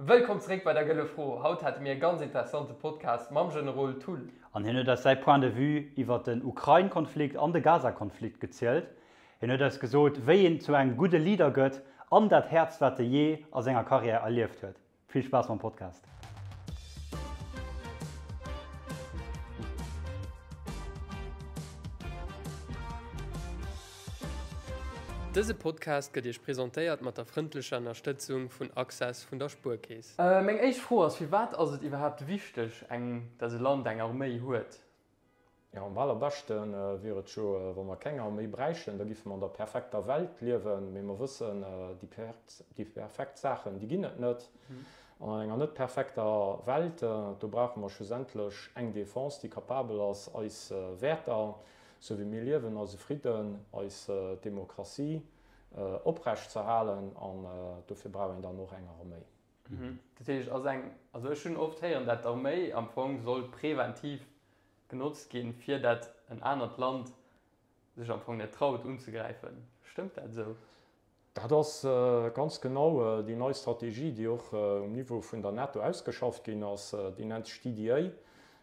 Wëllkomm zeréck bei der Gëlle Fro. Haut hate mir e ganz interessante Podcast mam Generol Thull. An hien huet eis säi Point de vue iwwer den Ukrain-Konflikt an de Gaza-Konflikt gezielt. Hien huet eis gesot, wéi een zu engem gudde Leader gëtt an dat Häertst, wat e jee a senger Karriär erlieft huet. Vill Spaass mam Podcast! Dëse Podcast gëtt Iech presentéiert mat der frëndlecher Ënnerstëtzung vun Access vun der Spuerkeess. Meng éischt Fro ass, Firwat ass et iwwerhaapt wichteg, eng, dass e Land eng Arméi huet? Jo, am allerbeschte wier et jo, wa mer keng Arméi bräichten, da giffe mer an der perfekter Welt liewen. Mee mer wëssen, déi perfekt Saachen, déi ginn et net. An an enger net perfekter Welt, do brauche mer schlussendlech eng Defense, déi capabel ass, eis Wäerter, sou wéi mir liewen, eise Fridden, eis Demokratie oprecht ze halen an dofir brauch een dann och eng Arméi. Dat heescht, ass eng, also ech hunn oft héieren, dat d'Arméi am Fong soll präventiv genotzt ginn, fir dat en anert Land sech am Fong net traut unzegräifen. Stëmmt dat esou? Dat ass ganz genau déi nei Strategie, déi och um Niveau vun der NATO ausgeschafft ginn ass. Déi nennt sech DDA,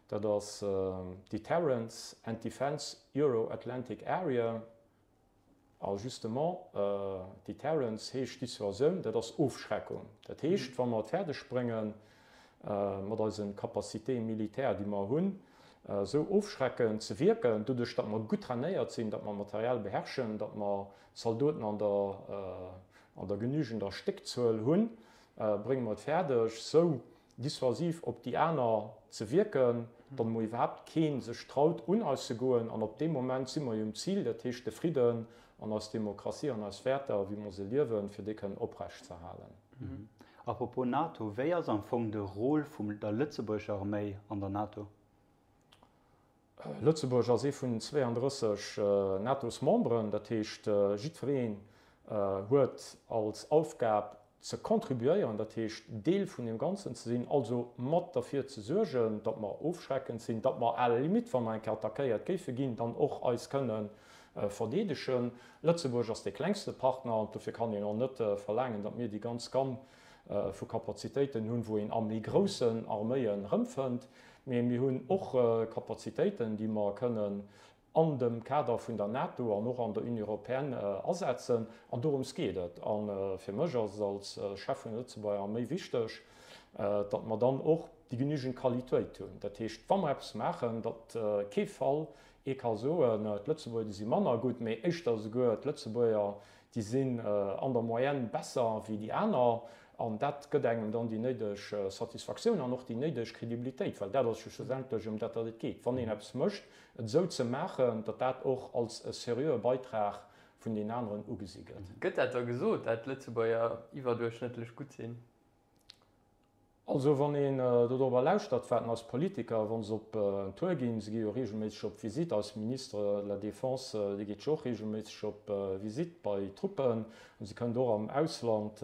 dat ass Deterrence and Defence Euro-Atlantic Area. A justement, Deterrence heescht Dissuasioun, dat ass Ofschreckung. Dat heescht, wa mer et fäerdeg bréngen, mat eise Capacités militaires, déi mer hunn, esou ofschreckend ze wierken, doduerch datt mer gutt trainéiert sinn, datt mer Material beherrschen, datt mer Zaldoten an der an der genügender Stéckzuel hunn, brénge mer et fäerdeg, sou dissuasiv op déi aner ze wierken, datt emol iwwerhaapt kee sech traut, un eis ze goen. An op deem Moment si mer jo um Zil, dat heescht de Fridden an eis Demokratie an eis Wäerter, wéi mer se liewen, fir déi kënnen oprechtzeerhalen. A propos NATO, wéi ass am Fong de Rôle vum der lëtzebuergescher Arméi an der NATO? Lëtzebuerg ass ee vun den 32 NATOs-Memberen, dat heescht jiddwereen huet als Aufgab ze contribuéieren, dat heescht Deel vun deem Ganzen ze sinn, also mat derfir ze suergen, datt mer ofschreckend sinn, datt mer à la limite, wa mer eng Kéier attackéiert géife ginn, dann och eis kënne verdeedegen. Lëtzebuerg ass dee klengste Partner an dofir kann een och net verlaangen, datt mir déi ganz Gamme vu Kapazitéiten hunn, wou een a méi groussen Arméien erëmfënnt. Mee mir hunn och Kapazitéiten, déi mer kënnen an dem Kader vun der NATO an och an der Union européenne asetzen. An dorëms geet et. A fir mech ass et als Chef vun der Lëtzebuerger Arméi wichteg, datt mer dann och déi genügend Qualitéit hunn. Dat heescht, wa mer eppes maachen, datt kee Fall ee ka soen, d'Lëtzebuerger, déi si manner gutt, mee éischter esouguer d'Lëtzebuerger, Déi sinn an der Moyenne besser wéi déi aner an dat gëtt engem dann déi néideg Satisfaktioun an och déi néideg Kredibilitéit, well dat ass jo schlussendlech ëm dat dat et geet, wann een eppes mécht, et esou ze maachen, datt dat och als e seriöe Beitrag vun deenen aneren ugesi gëtt. Gëtt dat da gesot, dat d'Lëtzebuerger iwwerduerchschnëttlech gutt sinn? Also wann een dodrobber lauschtert, wat eis Politiker, wa se op en Tour ginn, se gi jo regelméisseg op Visite, eis Ministre de la Défense, dee geet jo och regelméisseg op Visite bei Truppen, an se kënnt och am Ausland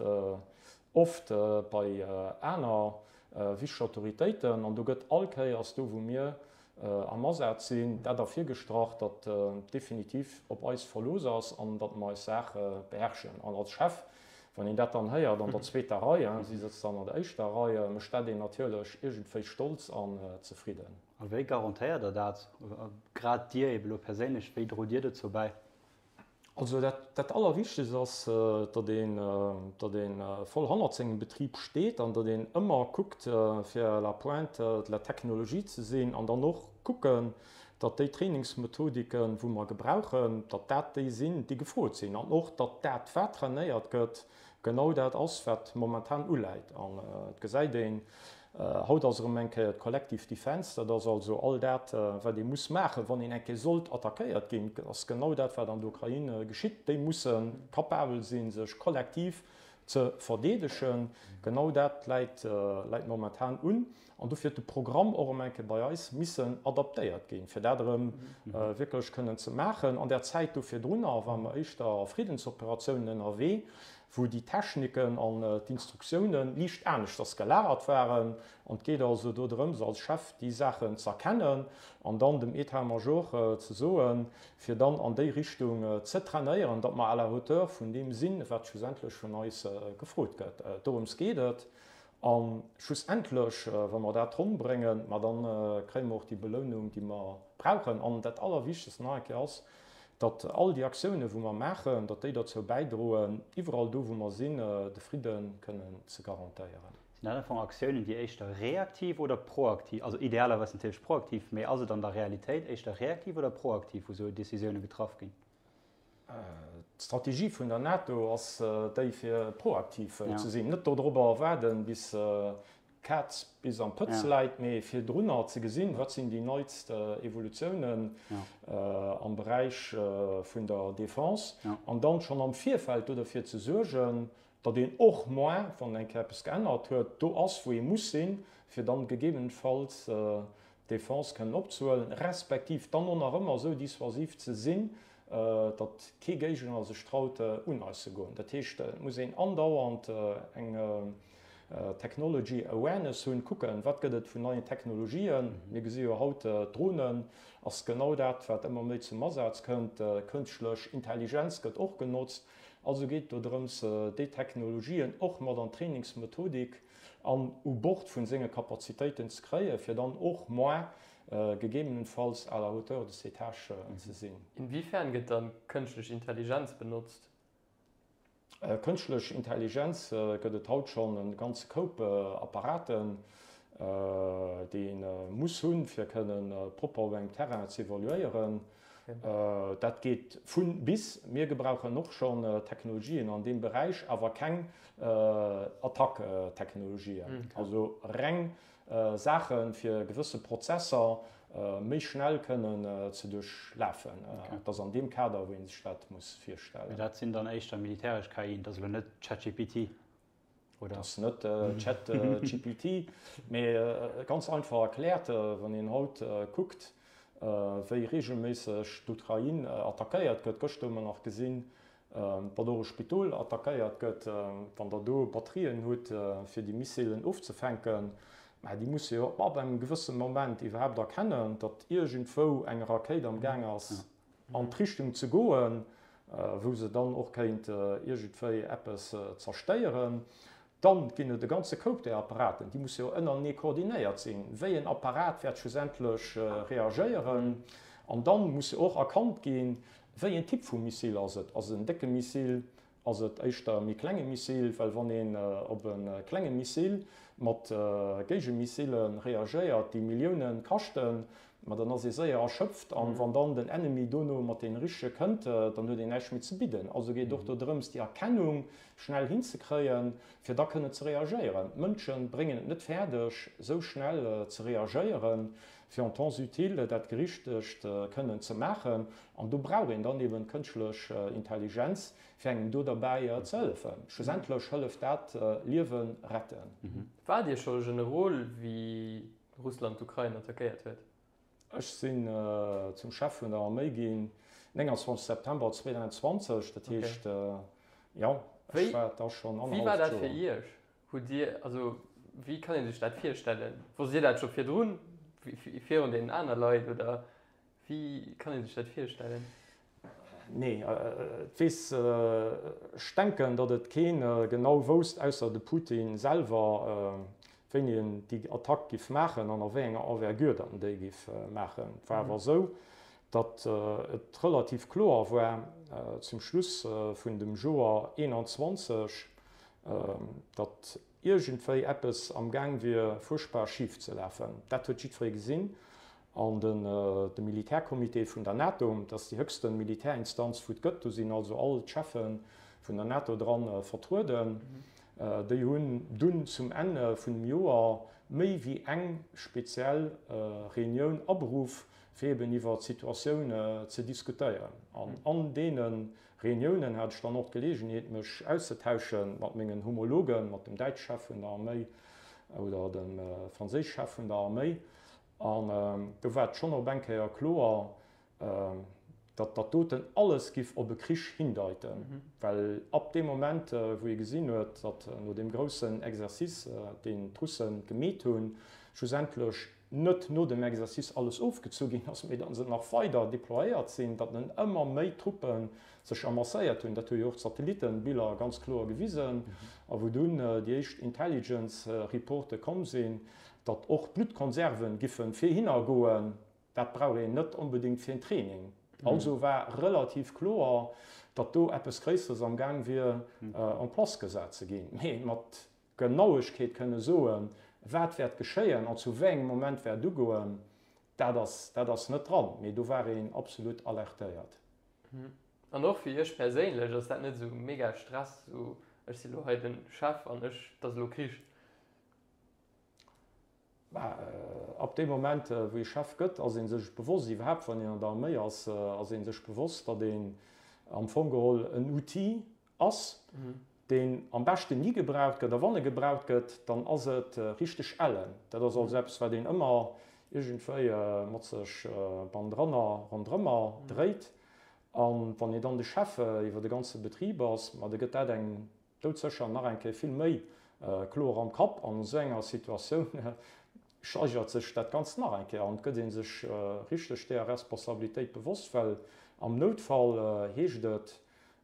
oft bei aner wichteg Autoritéiten, an do gëtt all Kéiers do wou mir am Asaz sinn, dat ervirgestrach, datt definitiv op eis Verlooss ass an datt mer eis Saach beherrschen. An als Chef, wann een dat dann héiert an der zweeter Rei, si sëtzt dann an der éischter Rei, mécht dat een natierlech iergendwéi stolz an zefridden. A wéi garantéiert Der dat, grad Dir ebe lo perséinlech, wéi drot Dir dozou bäi? Also dat, dat Allerwichtegst ass, datt een, datt ee voll hannert sengem Betrib steet an datt een ëmmer kuckt, fir à la pointe de la technologie ze sinn an dann och kucken, datt déi Trainingsmethodiken, wou mer gebrauchen, datt dat déi sinn, déi gefrot sinn an och, datt dat, wat trainéiert gëtt, genau dat ass, wat momentan uläit. An et gesäit een, Haut ass erëm eng Kéier d'Collective Defense, dat ass also all dat, wat ee muss maachen, wann een eng Kéier sollt attackéiert ginn. Dat ass genau dat, wat an der Ukrain geschitt. Déi musse capabel sinn, sech kollektiv ze verdeedegen. Genau dat läit momentan un. An dofir huet de Programm och erëm eng Kéier bei eis missen adaptéiert ginn, fir dat erëm wierklech kënnen ze maachen. An der Zäit do virdrunner ware mer éischter a Friddensoperatiounen ënnerwee, wou déi Techniken an d'Instruktiounen liicht aneschters gelagert waren. An et geet also do drëms, als Chef déi Saachen ze erkennen an dann dem État-major ze soen, fir dann an déi Richtung ze trainéieren, datt mer à la hauteur vun deem sinn, wat schlussendlech vun eis gefrot gëtt. Dorëms geet et. A schlussendlech, wa mer dat ronn bréngen, ma da kréie mer och déi Belounung, déi mer brauchen. An dat Allerwichtegst nach eng Kéier ass, datt all déi Aktiounen, wou mer maachen, datt déi derzou bäidroen, iwwerall do, wou mer sinn, de Fridde kënnen ze garantéieren. Sinn dat am Fong Aktiounen, déi éischter reaktiv oder proaktiv, also idealerweis natierlech proaktiv, mee ass et an der Realitéit éischter reaktiv oder proaktiv, wou esou Décisioune getraff ginn? D'Strategie vun der NATO ass déi fir proaktiv ze sinn, net dodrobber waarden bis d'Kaz bis am Pëtz läit, mee virdrunner ze gesinn, wat sinn déi neitst Evolutiounen am Beräich vun der Defense an dann schonn am Virfeld do derfir ze suergen, datt een och moins, wann eng Kéier eppes geännert huet, do ass wou ee muss sinn, fir dann gegebenenfalls d'Defense kënnen opzehuelen, respektiv dann och nach ëmmer esou dissuasiv ze sinn, datt kee Géigner sech traut un eis ze goen. Dat heescht, et muss een andauernd eng Technology Awareness hunn, kucken, wat gëtt et vun neien Technologien. Mir gesi jo haut, d'Dronen ass genau dat, wat ëmmer méi zum Asaz kënnt, kënschtlech Intelligenz gëtt och genotzt. Also geet et do drëms, déi Technologien och mat an d'Trainingsmethodik an u Bord vun senge Kapazitéiten ze kréien, fir dann och moins gegebenenfalls à la hauteur de ses tâches ze sinn. Inwiefern gëtt dann kënschtlech Intelligenz benotzt? Kënschtlech Intelligenz gëtt et haut schonn e ganze Koup Apparaten, déi ee muss hunn, fir kënnen propper op engem Terrain ze evoluéieren. Dat geet vu bis. Mir gebrauchen och schonn Technologien an deem Beräich, awer keng Attack-Technologien, also reng Saache fir gewësse Prozesser méi schnell kënnen ze duerchlafen. Dat ass an deem Kader, wou ee sech dat muss virstellen. Mee dat sinn dann éischter militäresch KIen, dat ass elo net ChatGPT, oder? Dat ass net ChatGPT, mee ganz einfach erkläert, wann een haut kuckt, wéi reegelméisseg d'Ukrain attackéiert gëtt, gëschter hu mer nach gesinn, Datt och e Spidol attackéiert gëtt, wann Der do Batterien hutt, fir déi Missilen ofzefänken, mä déi musse jo ab engem gewësse Moment iwwerhaapt erkennen, datt iergendwou eng Rakéit am Gaang ass an d'Richtung ze goen, wou se dann och kéint iergendwéi eppes zerstéieren. Dann ginn et e ganze Koup där Apparaten, déi musse jo ënnerenee koordinéiert sinn. Wéi en Apparat wäert schlussendlech reagéieren? An dann muss jo och erkannt ginn, wéi en Typ vu Missile ass et. Ass et en décke Missile? Ass et éischter e méi klenge Missile? Well wann een op e klenge Missile mat Géigemissile reagéiert, déi Millioune kaschten, ma dann ass ee séier erschöpft. An wann dann den Ennemi dono mat deene richtege kënnt, dann huet een näischt méi ze bidden. Also geet et och do drëms, déi Erkennung schnell hinzekréien, fir da kënnen ze reagéieren. D'Mënsche bréngen et net fäerdeg, esou schnell ze reagéieren, fir en temps utile dat Gerichtegt kënnen ze maachen. An do brauch een dann eben d'kënschtlech Intelligenz, fir engem do derbäi ze hëllefen. Schlussendlech hëlleft dat Liewe retten. Waart Dir scho Generol, wéi Russland d'Ukrain attackéiert huet? Ech sinn zum Chef vun der Arméi ginn 29 September 2020, dat heescht, jo, ech war da schonn annerhalleft Joer. Wéi war dat fir Iech? Hutt Dir, also wéi kann ee sech dat virstellen? Wosst Dir dat scho virdrun, virun deenen aner Leit, oder wéi kann ee sech dat virstellen? Nee, et weess, ech denken, datt et keen genau wousst, ausser de Putin selwer, wéini en déi Attack giff maachen an a wéi enger Envergure datt en déi giff maachen. Et war awer esou, datt et relativ kloer war zum Schluss vun dem Joer 21, datt iergendwéi eppes am Gaang wier fuerchtbar schif ze lafen. Dat huet jiddweree gesinn. An de Militärcomité vun der NATO, dat ass déi höchste Militärinstanz, wou et gëtt, do sinn also all d'Cheffe vun der NATO dran vertrueden, déi hunn dunn zum Enn vun dem Joer méi wéi eng speziell Reunioun aberuff, fir eben iwwer d'Situatioun ze diskutéieren. An an deene Reuniounen hat ech dann och d'Geleegenheet, mech auszetausche mat mengen Homologen, mat dem däitsch Chef vun der Arméi oder dem franséisch Chef vun der Arméi. An do war et schonn op eng Kéier kloer, datt dat doten alles giff op e Krich hindeiten. Well ab deem Moment, wou ee gesinn huet, datt no deem groussen Exercice, deen d'Russe gemeet hunn, schlussendlech. net no dem Exercice alles ofgezu ginn ass, mee datt se nach weider déployéiert sinn, datt en ëmmer méi Truppe sech amasséiert hunn. Dat hu jo och d'Satellittenbiller ganz kloer gewisen. A wou dunn déi éischt Intelligence-Reporte komm sinn, datt och Bluttkonserven giffen virhinner goen, dat brauch een net onbedéngt fir en Training. Also war relativ kloer, datt do eppes Gréisseres am Gaang wier en place gesat ze ginn. Mee mat Genauegkeet kënne soen, wat wäert geschéien an zu wéi engem Moment wäert ugoen, dat ass, dat ass net dran. Mee do war een absolut alertéiert. An och fir Iech perséinlech, ass dat net esou mega Stress, esou ech si lo hei de Chef an ech, et ass elo Krich? Bah, ab deem Moment, wou ee Chef gëtt, ass ee sech bewosst, iwwerhaapt wann een an der Arméi ass, ass ee sech bewosst, datt een am Fong geholl en Outil ass, deen am beschten ni gebraucht gëtt, a wann e gebraucht gëtt, dann ass et richteg ellen. Dat ass also eppes, wat een ëmmer iergendwéi mat sech bannendranner ronderëmmer dréit. A wann een dann de Chef iwwer de ganze Betrib ass, ma da gëtt dat engem Doudsécher nach eng Kéier vill méi kloer am Kapp. An esou enger Situatioun steigert sech dat Ganzt nach eng Kéier an et gëtt ee sech richteg deeër Responsabilitéit bewosst, well am Noutfall heescht et,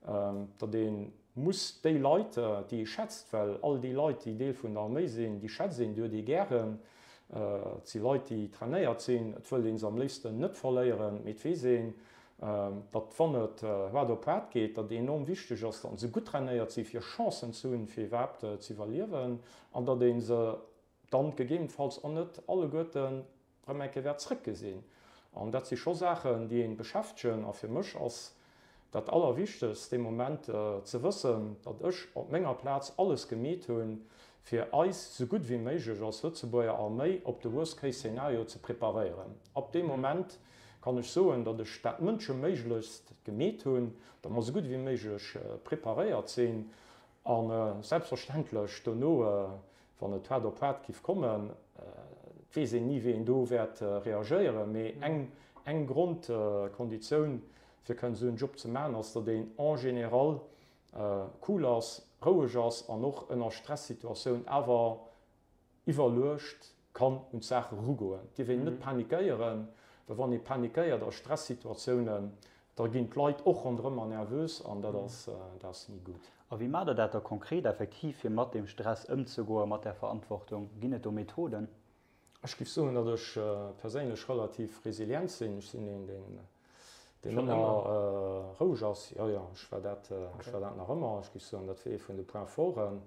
datt ee muss déi Leit, déi ee schätzt, well all déi Leit, déi Deel vun der Arméi sinn, déi schätzt een, déi huet ee gären, et si Leit, déi trainéiert sinn, et wëllt ee se am léifsten net verléieren, mee et weess een, datt wann et haart op haart geet, datt et enorm wichteg ass, datt se gutt trainéiert sinn, fir Chancen ze hunn, fir iwwerhaapt ze iwwerliewen, an datt ee se dann gegebenenfalls och net alleguerten erëm eng Kéier wäert zrëckgesinn. An dat si scho Saachen, déi ee beschäftegen. A fir mech ass dat Allerwichtegst dee Moment ze wëssen, datt ech op menger Plaz alles gemeet hunn, fir eis esou gutt wéi méiglech als Lëtzebuerger Arméi op de Worst-Case-Szenario ze preparéieren. Ab deem Moment kann ech soen, datt ech dat Mënscheméiglechst gemeet hunn, datt mer esou gutt ewéi méiglech preparéiert sinn a selbstverständlech dono, wann et haart op haart giff kommen, et weess een ni wéi een do wäert reagéieren, mee eng eng Grondkonditioun fir kënnen esou en Job ze maachen ass, datt een en général cool ass, roueg ass an och ënner Stressituatioun awer iwwerluecht kann un d'Saach erugoen. Et dierf een net panikéieren, well wann ee panikéiert a Stressituatiounen, da ginn d'Leit och ronderëmmer nervös an dat ass, dat ass ni gutt. A wéi maacht Der dat da konkret effektiv, fir mat deem Stress ëmzegoen, mat där Verantwortung? Ginn et do Methoden? Ech géif soen, datt ech perséinlech relativ resilient sinn. Ech sinn een, deen, deen ëmmer roueg ass. Jo, jo, ech war dat, ech war dat nach ëmmer. Ech géif soen, dat wier ee vun de Points forten.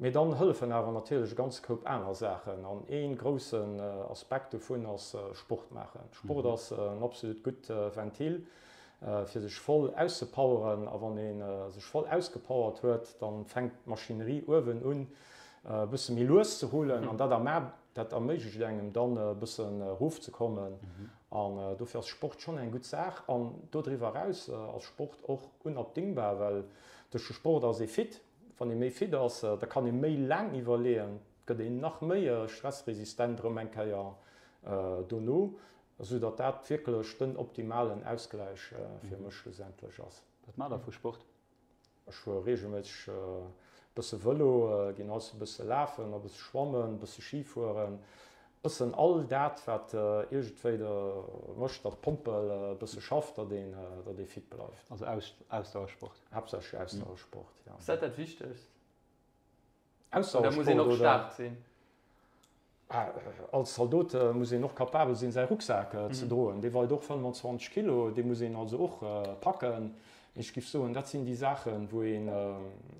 Mee dann hëllefen awer natierlech e ganze Koup aner Saachen. An ee groussen Aspekt dovun ass Sport maachen. Sport ass en absolut gutt Ventil, fir sech voll auszepoweren. A wann ee sech voll ausgepowert huet, da fänkt d'Maschinerie uewen un, e bësse méi lues ze rullen. An dat Dat erméiglecht engem dann e bëssen erofzekommen an dofir ass Sport schonn eng gutt Saach. An dodriwwer eraus ass Sport och unabdingbar, well duerch de Sport ass ee fit. Wann ee méi fit ass, da kann ee méi laang iwwerleeën, gëtt een nach méi stressresistent erëm eng Kéier dono, esou datt dat wierklech den optimalen Ausgläich fir mech schlussendlech ass. Wat maacht der vu Sport? Ech fuere reegelméisseg e bësse Vëlo, ginn heiansdo e bësse lafen, e bësse schwammen, e bësse Ski fueren, e bëssen all dat, wat iergendwéi mécht, datt d'Pompel e bësse schafft, datt een, datt ee fit bleift. Also Ausdauersport? Haaptsächlech Ausdauersport, jo. Ass dat dat Wichtegst? Oder muss een och staark sinn? Als Zaldot muss een och capabel sinn, säi Rucksak ze droen. Dee weit och 25 Kilo, dee muss een also och packen. Ech géif soen, dat sinn déi Saachen, wou ee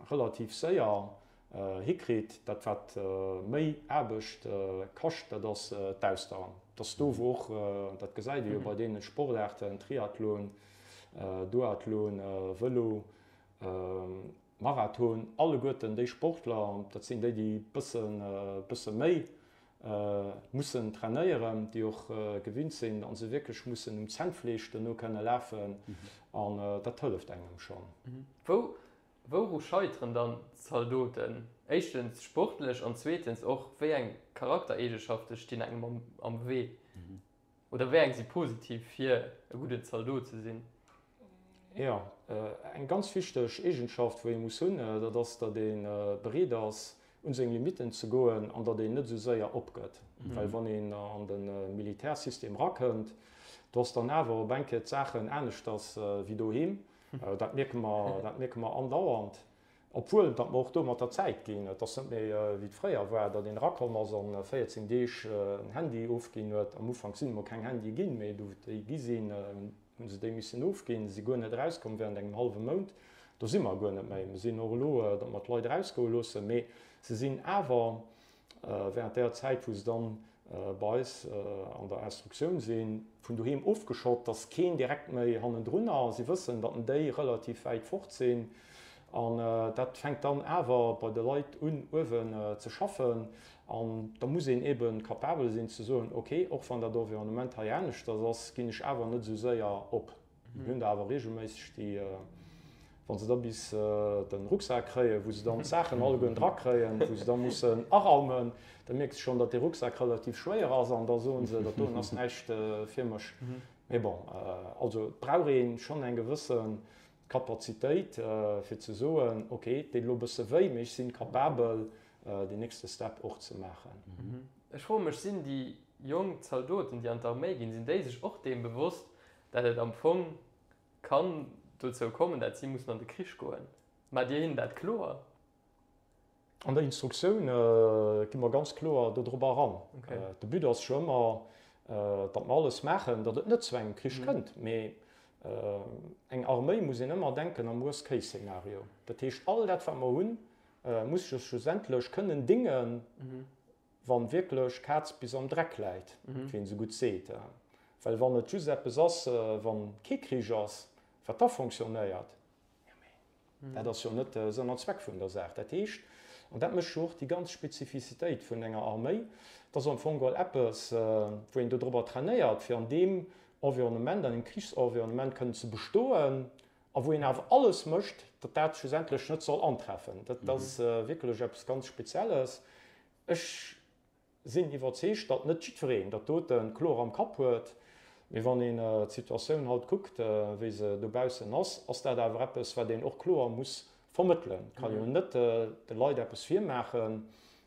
relativ séier hikritt. Dat, wat méi Aarbecht kascht, dat ass d'Ausdauer. Dat ass do, wou och, dat gesäit ee jo bei deene Sportaarten, Triathlon, Duathlon, Vëlo, Marathon, alleguerten déi Sportler, dat sinn déi, déi bëssen, bësse méi mussen trainéieren, déi och gewinnt sinn a se wierklech mussen um Zännfleesch dono kënne lafen an dat hëlleft engem schonn. Wou, wouru scheiteren dann d'Zaldoten? Éischtens sportlech an zweetens och, wéi eng Charaktereegeschafte stinn engem am, am Wee? Oder wéi eng si positiv fir e gudden Zaldot ze sinn? Jo, eng ganz wichteg Eegenschaft, wou ee muss hunn, dat ass, datt ee bereet ass, un seng Limitten ze goen an datt een net esou séier opgëtt. Well wann een an de Militärsystem rakënnt, do ass dann awer op eng Kéier d'Saachen aneschters wéi doheem. Dat mierke mer, dat mierke mer andauernd. Obwuel datt mer och do mat der Zäit ginn. Et ass net méi wéi et fréier war, datt een erakomm ass an 14 Deeg en Handy ofginn huet. Am Ufank sinn emol keng Handye ginn, mee du wou déi gi sinn, hu se déi missen ofginn. Se si guer net erauskomm während engem hallwe Mount. Do si mer guer net méi. Mer sinn och elo, datt mer d'Leit erausgoe loossen, mee se sinn awer während där Zäit, wou se dann bei eis an der Instruktioun sinn, vun doheem ofgeschott, dass keen direkt méi hannendrun ass. Si wëssen, datt déi relativ wäit fort sinn. An dat fänkt dann awer bei de Leit un, uewen ze schaffen. An da muss een eebe capabel sinn ze soen, okay, och wann dat Environnement hei aneschters ass, ginn ech awer net esou séier op. Mir hunn der awer reegelméisseg, déi, wa se da bis de Rucksak kréien, wou se dann d'Saachen allegueren drakréien, wou se da mussen araumen, da mierks de schonn, datt dee Rucksak relativ schwéier ass an da soen se, dat doen ass näischt fir mech. Mee bon, also et brauch ee schonn eng gewësse Kapazitéit, fir ze soen, ok, et deet elo e bësse wéi, mee ech sinn capabel, deen nächste Step och ze maachen. Ech froe mech, sinn déi jonk Zaldoten, déi an d'Arméi ginn, sinn déi sech och deem bewosst, Dat et am Fong kann dozou kommen, dat si mussen an de Krich goen. Maacht Dir hinnen dat kloer? An der Instruktioun gi mer ganz kloer dodrop eran. De But ass jo ëmmer, datt mer alles maachen, datt et net zu engem Krich kënnt. Mee eng Arméi muss een ëmmer denken am Worst-Case-Szenario. Dat heescht, all dat, wat mer hunn, muss schlussendlech kënnen dingen, Wann wierklech Kaz bis am Dreck läit, wéi een esou gutt seet. Well wann et just eppes ass, wann kee Krich ass, wat da fonctionnéiert, jo mee dat ass jo net Sënn an Zweck vun der Saach. Dat heescht, an dat mécht jo och déi ganz Spezifizitéit vun enger Arméi, et ass am Fong geholl eppes, wou een dodrobber trainéiert, fir an deem Environnement, an deem Krichsenvironnement kënnen ze bestoen, a wou een awer alles mécht, datt dat schlussendlech net soll antreffen. Dat ass wierklech eppes ganz Spezielles. Ech sinn iwwerzeegt, datt net jiddwereen dat dote kloer am Kapp huet, mee wann een d'Situatioun haut kuckt, wéi se dobaussen ass, ass dat awer eppes, wat een och kloer muss vermëttelen. Et kann jo net de Leit eppes virmaachen,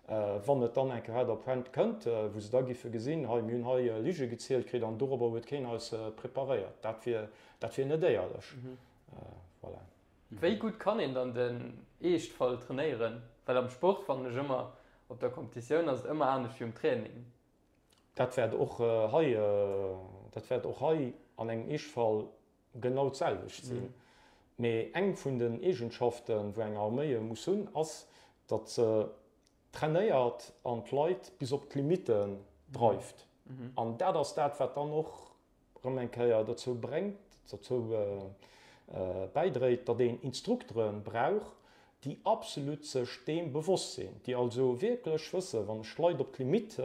wann et dann eng Kéier hei der Pointe kënnt, wou se da giffe gesinn, hei, mir hunn hei Lige gezielt kritt an dorobber huet keen eis preparéiert. Dat wier, dat wier net éierlech. Voilà. Wéi gutt kann een dann den Eeschtfall trainéieren? Well am Sport fannen ech ëmmer, op der Competitioun ass et ëmmer anescht wéi um Training. Dat wäert och hei, dat wäert och hei an engem Eeschtfall genau d'selwecht sinn. Mee eng vun den Eegenschaften, wou eng Arméi muss hunn, ass, datt se trainéiert an d'Leit bis op d'Limitten dreift. An dat ass dat, wat dann och erëm eng Kéier dozou bréngt, dozou bäidréit, datt een Instruktere brauch, déi absolut sech deem bewosst sinn, déi also wierklech wëssen, wann ech d'Leit op d'Limitt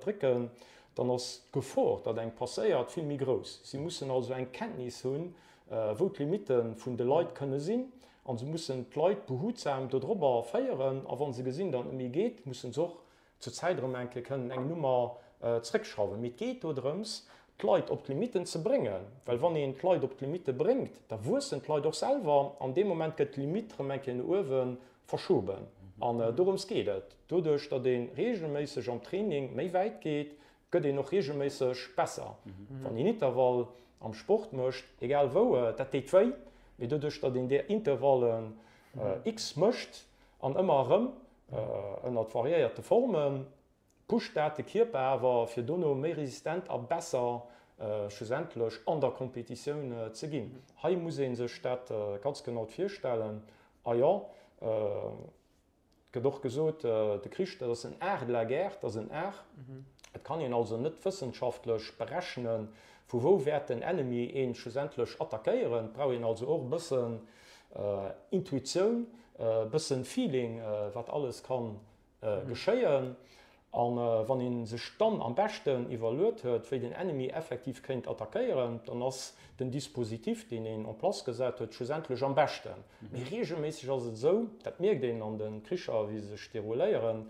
drécken, dann ass d'Gefor, datt eng passéiert, vill méi grouss. Si mussen also eng Kenntnis hunn, wou d'Limitte vun de Leit kënne sinn, a se mussen d'Leit behutsam dodrobber féieren, a wa se gesinn, datt et net méi geet, mussen se och zur Zäit erëm eng Kéier kënnen eng Nummer zréckschrauwen. Mee et geet do drëms, d'Leit op d'Limitten ze bréngen, well wann een d'Leit op d'Limitte bréngt, da wuessen d'Leit och selwer an deem Moment gëtt d'Limitt erëm eng Kéier no uewe verschoben. An dorëms geet et. Doduerch, datt ee reegelméisseg am Training méi wäit geet, gëtt een och reegelméisseg besser. Wann een Intervall am Sport mécht, egal wou, dat deet wéi, mee doduerch, datt een där Intervallen x mécht an ëmmer erëm ënnert variéierte Formen, pusht dat de Kierper awer, fir dono méi resistent a besser schlussendlech an der Kompetitioun ze ginn. Hei muss ee sech dat ganz genau virstellen. A jo, et gëtt och gesot, de Krich, dat ass en Art de la guerre, dat ass en Art. Et kann een also net wëssenschaftlech berechnen, vu wou wäert den Ennemi een schlussendlech attackéieren. Et brauch een also och e bëssen Intuitioun, e bëssen Feeling, wat alles kann geschéien. A wann ee sech dann am beschten iwwerluet huet, wéi den Ennemi effektiv kéint attackéieren, dann ass den Dispositif, deen een en place gesat huet, schlussendlech am beschten. Mee reegelméisseg ass et esou, dat mierkt een an de Kricher, wéi se sech derouléieren,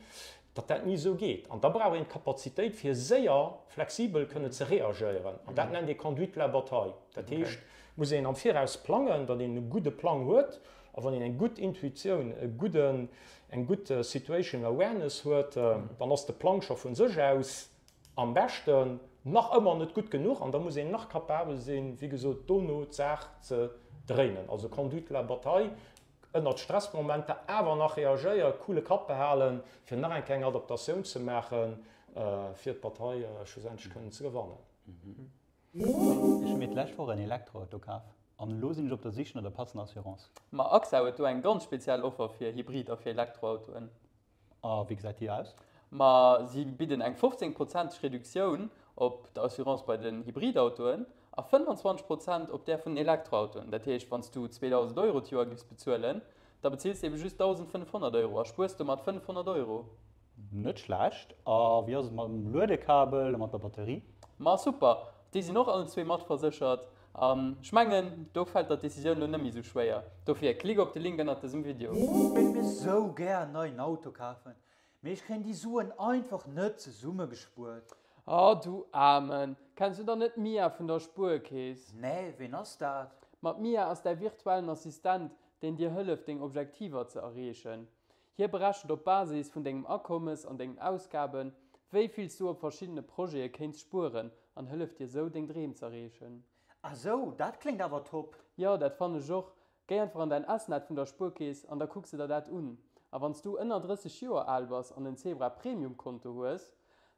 datt dat ni esou geet. An da brauch een d'Kapazitéit, fir séier, flexibel kënnen ze reagéieren. An dat nennt ee Conduite de la bataille. Dat heescht, muss een am Viraus plangen, datt een e gudde Plang huet. A wann een eng gutt Intuitioun, e gudden, eng gutt Situation Awareness huet, dann ass de Plang scho vu sech aus am beschten, nach ëmmer net gutt genuch. An da muss een nach capabel sinn, wéi gesot, dono d'Saach ze dréinen. Also Conduite de la bataille, ënnert Stressmomenter awer nach reagéieren, coole Kapp behalen, fir nach eng kleng Adaptatioun ze maachen, fir d'Bataille schlussendlech kënnen ze gewannen. Ech hu mir d'lescht Woch en Elektroauto kaf an elo sinn ech op der Sich no der passender Assurance. Ma AXA huet do eng ganz speziell Offer fir Hybrid a fir Elektroautoen. A wéi gesäit déi aus? Ma si bidden eng 15 prozenteg Reduktioun op der Assurance bei den Hybridautoen a 25 Prozent op där vun den Elektroautoen. Dat heescht, wann s du 2.000 Euro d'Joer giffs bezuelen, da bezills de ebe just 1.500 Euro a spuers domat 500 Euro. Net schlecht. A wéi ass et mam Luedekabel a mat der Batterie? Ma super, déi sinn och allen zwee matverséchert. An ech mengen, do fält der d'Decisioun lo net méi sou schwéier. Dofir klick op de Link ënnert dësem Video. Ech wéilt mir sou gär en neien Auto kafen, mee ech kréien déi Suen einfach net zesummegespuert. Oh du Aarmen, kenns du dann net d'Mia vun der Spuerkeess? Nee, ween ass dat? Ma d'Mia ass däi virtuellen Assistent, deen dir hëlleft deng Objektiver ze erreechen. Hie berechent op Basis vun dengem Akommes an dengen Ausgaben, wéi vill s du op verschiddene Projete kéints spueren an hëlleft dir sou deng Dreem z'erreechen. Ah sou, dat kléngt awer top! Jo, dat fannen ech och. Géi einfach an däin S-Net vun der Spuerkeess an da kucks de der dat un. A wann s du ënner 30 Joer al bass an en Zebra Premium Konto hues,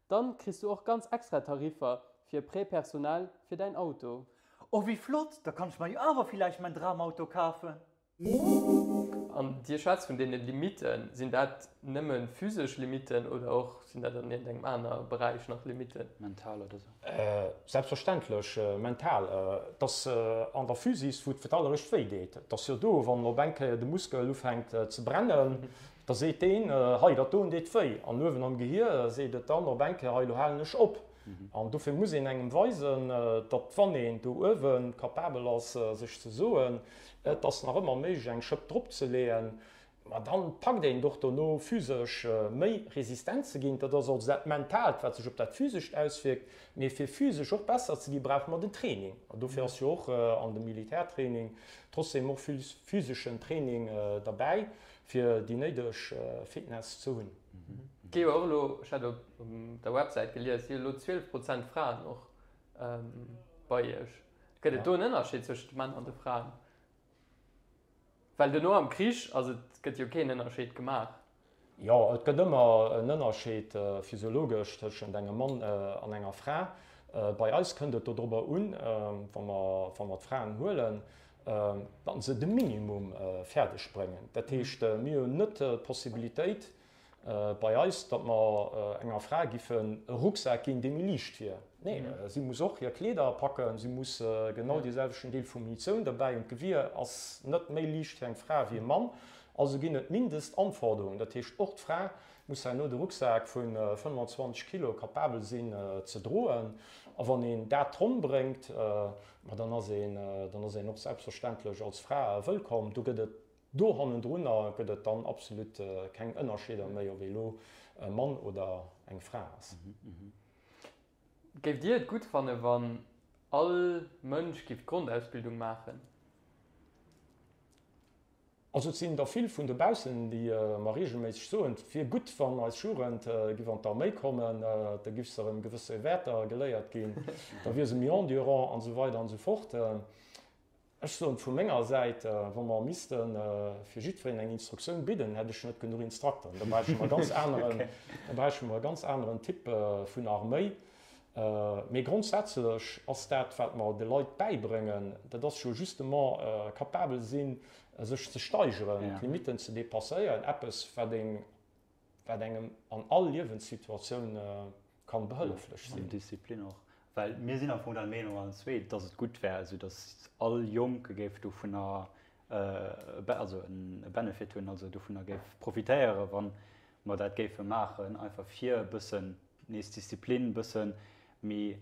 dann kriss du och ganz extra Tariffer fir Prêt personnel fir däin Auto. Oh wéi flott, da kann ech mer jo awer villäicht mäin Dramauto kafen. An Dir schwätzt vun deene Limitten. Sinn dat nëmme physesch Limitten oder och sinn dat an iergendengem aner Beräich nach Limitten? Mental oder sou? Selbstverständlech mental. Et ass an der Physis, wou et fir d'alleréischt wéi deet. Et ass jo do, wann op eng Kéier de Muskel ufänkt ze brennen, da seet deen, hei dat doen deet wéi. An uewen am Gehier seet et dann op eng Kéier, hei elo halen ech op. An dofir muss een engem weisen, datt wann een do uewe capabel ass sech ze soen, et ass nach ëmmer méiglech eng Schëpp drop ze leeën, ma dann packt een et och dono physesch méi resistent ze ginn. Dat ass also dat Mentaalt, wat sech op dat Physescht auswierkt. Mee fir physesch och besser ze ginn, brauche mer den Training. An dofir ass jo och an dem Militärtraining trotzdem och vill physeschen Training derbäi, fir déi néideg Fitness ze hunn. Gi jo och elo, ech hat op der Websäit gelies, si elo 12 Prozent Fraen och bei Iech. Gëtt et do en Ënnerscheed zwëschent de Männer an de Fraen? Well duerno am Krich, also et gëtt jo keen Ënnerscheed gemaach. Jo, et gëtt ëmmer en Ënnerscheed physiologesch tëschent engem Mann an enger Fra. Bei eis kënnt et dodrobber un, wa mer, wa mer d'Fraen huelen, datt se de Minimum fäerdeg bréngen. Dat heescht, mir hunn net d'Possibilitéit bei eis, datt mer enger Fra giffen e Rucksak ginn, dee méi liicht wier. Nee, si muss och hir Kleeder packen, si muss genau dee selwechten Deel vu Munitioun derbäi hunn. D'Gewier ass net méi liicht fir eng Fra wéi e Mann. Also ginn et Mindestanforderungen. Dat heescht, och d'Fra muss herno de Rucksak vu 25 Kilo capabel sinn ze droen. A wann een dat ronn bréngt, ma dann ass een, dann ass een och selbstverständlech als Fra wëllkomm. Do gëtt et, do hannendrunner gëtt et dann absolut keng Ënnerscheeder méi, ob ee lo e Mann oder eng Fra ass. Géift Dir et gutt fannen, wann all Mënsch giff d'Grondausbildung maachen? Also et sinn der vill vun dobaussen, déi mer reegelméisseg soen, et wier gutt, wann eis Jugend giff an d'Arméi kommen, da giff se erëm gewësse Wäerter geléiert ginn, da wier se méi endurant an esou weider an esou fort. Ech soen vu menger Säit, wa mer misste fir jiddwereen eng Instruktioun bidden, hätt ech net genuch Instrukteren. Da bräichte mer e ganz aneren, da bräichte mer e ganz aneren Typ vun Arméi. Mee grondsätzlech ass dat, wat mer de Leit bäibréngen, dat ass jo justement capabel sinn, sech ze steigeren, d'Limitten ze dépasséieren, eppes, wat een, wat engem an all Liewenssituatioun kann behëlleflech sinn. An Disziplin och. Well mir sinn am Fong der Meenung allen zwee, dass et gutt wär, esou dass all Jonke géif dovunner, also e Benefit hunn, also dovunner géif profitéieren, wa mer dat géife maachen, einfach fir e bëssen nees Disziplin, bësse méi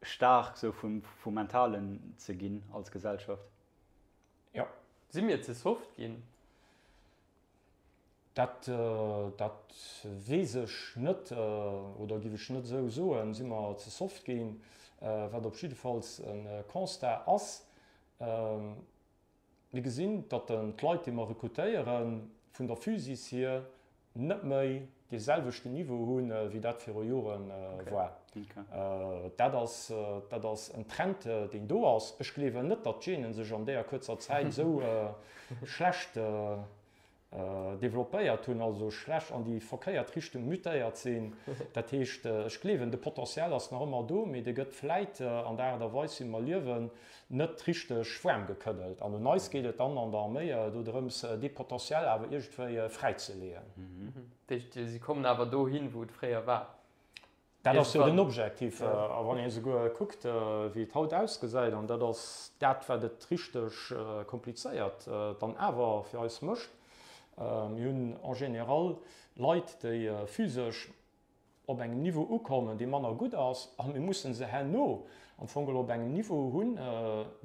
staark sou vum Mentalen ze ginn als Gesellschaft. Jo. Si mir ze soft ginn? Dat, dat weess ech net oder giff ech net esou soen. Si mer ze soft ginn? Wat op jiddefalls e Constat ass. Mir gesinn, datt d'Leit, déi mer rekrutéieren, vun der Physis hier net méi dee selwechten Niveau hunn, wéi dat viru Jore war. Dat ass, dat ass en Trend, deen do ass. Ech gleewen net, datt d'Genen sech an deeër kuerzer Zäit esou schlecht developpéiert hunn, also schlecht an déi verkéiert Richtung mutéiert sinn. Dat heescht, ech gleewen, de Potential ass nach ëmmer do, mee dee gëtt vläit an der Aart a Weis, wéi mer liewen, net richteg waarm gekëddelt. An un eis geet et dann an der Arméi do drëms, dee Potential awer iergendwéi fräizeleeën. Dat heescht, si kommen awer dohin, wou et fréier war? Dat ass jo den Objektiv. A wann een esouguer kuckt, wéi et haut ausgesäit, an dat ass dat, wat et richteg komplizéiert dann awer fir eis mécht, Mir hunn en général Leit, déi physesch op engem Niveau ukommen, dee manner gutt ass, a mir musse se herno am Fong geholl op engem Niveau hunn,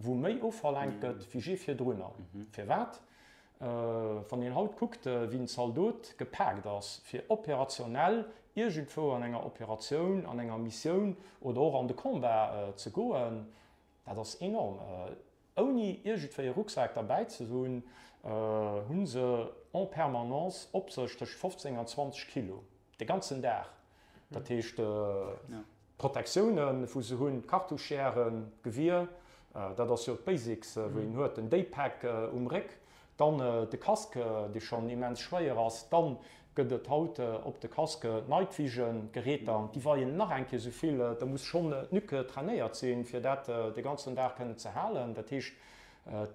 wou méi ofverlaangt gëtt wéi jee virdrunner. Firwat? Wann een haut kuckt, wéi en Zaldot gepaakt ass, fir operationell iergendwou an enger Operatioun, an enger Missioun oder och an de Combat ze goen, dat ass enorm. Ouni iergendwéi e Rucksak derbäi ze hunn, hu se en permanence op sech tëscht 15 an 20 Kilo, de ganzen Dag. Dat heescht, d'Protektiounen, wou se hunn, d'Cartouchièren, d'Gewier, dat ass jo d'Basics, wou een huet, den Daypack um Réck, dann de Casque, dee schonn immens schwéier ass, dann gëtt et haut op de Casque Night Vision Geräter, déi weien nach eng Kéier esou vill, da muss schonn d'Nuque trainéiert sinn, fir dat de ganzen Dag kënnen ze halen. Dat heescht,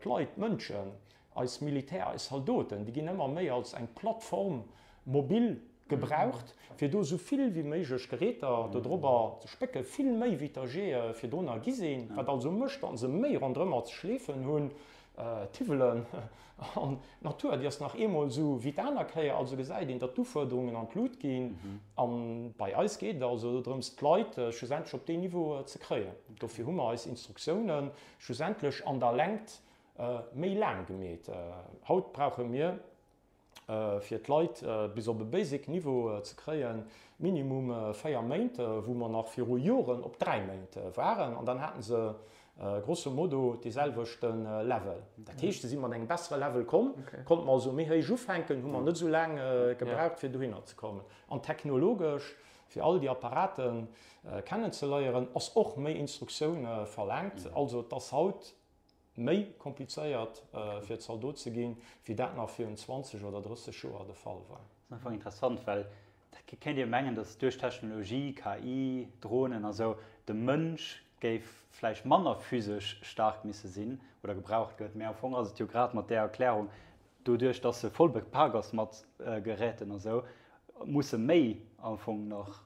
d'Leit, d'Mënschen, Eis Militär, eis Zaldoten, déi ginn ëmmer méi als eng Plateforme mobile gebraucht, fir do esou vill wéi méiglech Geräter dodrobber ze spécken, vill méi wéi d'AG virdrunner gi sinn, wat also mécht, datt se méi ronderëmmer ze schleefen hunn, d'Hiwwelen an d'Natur, déi ass nach eemol esou wéi d'aner Kéier. Also gesäit een, datt d'Ufuerderungen an d'Lut ginn. A bei eis geet et also dodrëms, d'Leit schlussendlech op deen Niveau ze kréien. Dofir hu mer eis Instruktiounen schlussendlech an der Längt méi laang gemeet. Haut brauche mir, fir d'Leit bis op e basic Niveau ze kréien, minimum 4 Méint, wou mer nach viru Joren op 3 Méint waren. An dann haten se grosso modo dee selwechte Level. Dat heescht, se si mat engem bessere Level komm, konnte mer also méi héich ufänken, hu mer net esou laang gebraucht, fir dohinner ze kommen. An technologesch, fir all déi Apparate kennenzeléieren, ass och méi Instruktioun verlaangt. Also et ass haut Méi komplizéiert fir Zaldot ze ginn, wéi dat nach virun 20 oder 30 Joer de Fall war. Dat ass einfach interessant, well dat kéint ee mengen, datt duerch Technologie, KI, Dronen a sou, de Mënsch géif vläicht manner physesch staark misse sinn oder gebraucht gëtt. Mä am Fong ass et jo grad mat där Erklärung, doduerch datt e voll bepak ass mat Geräten a sou, muss e méi am Fong nach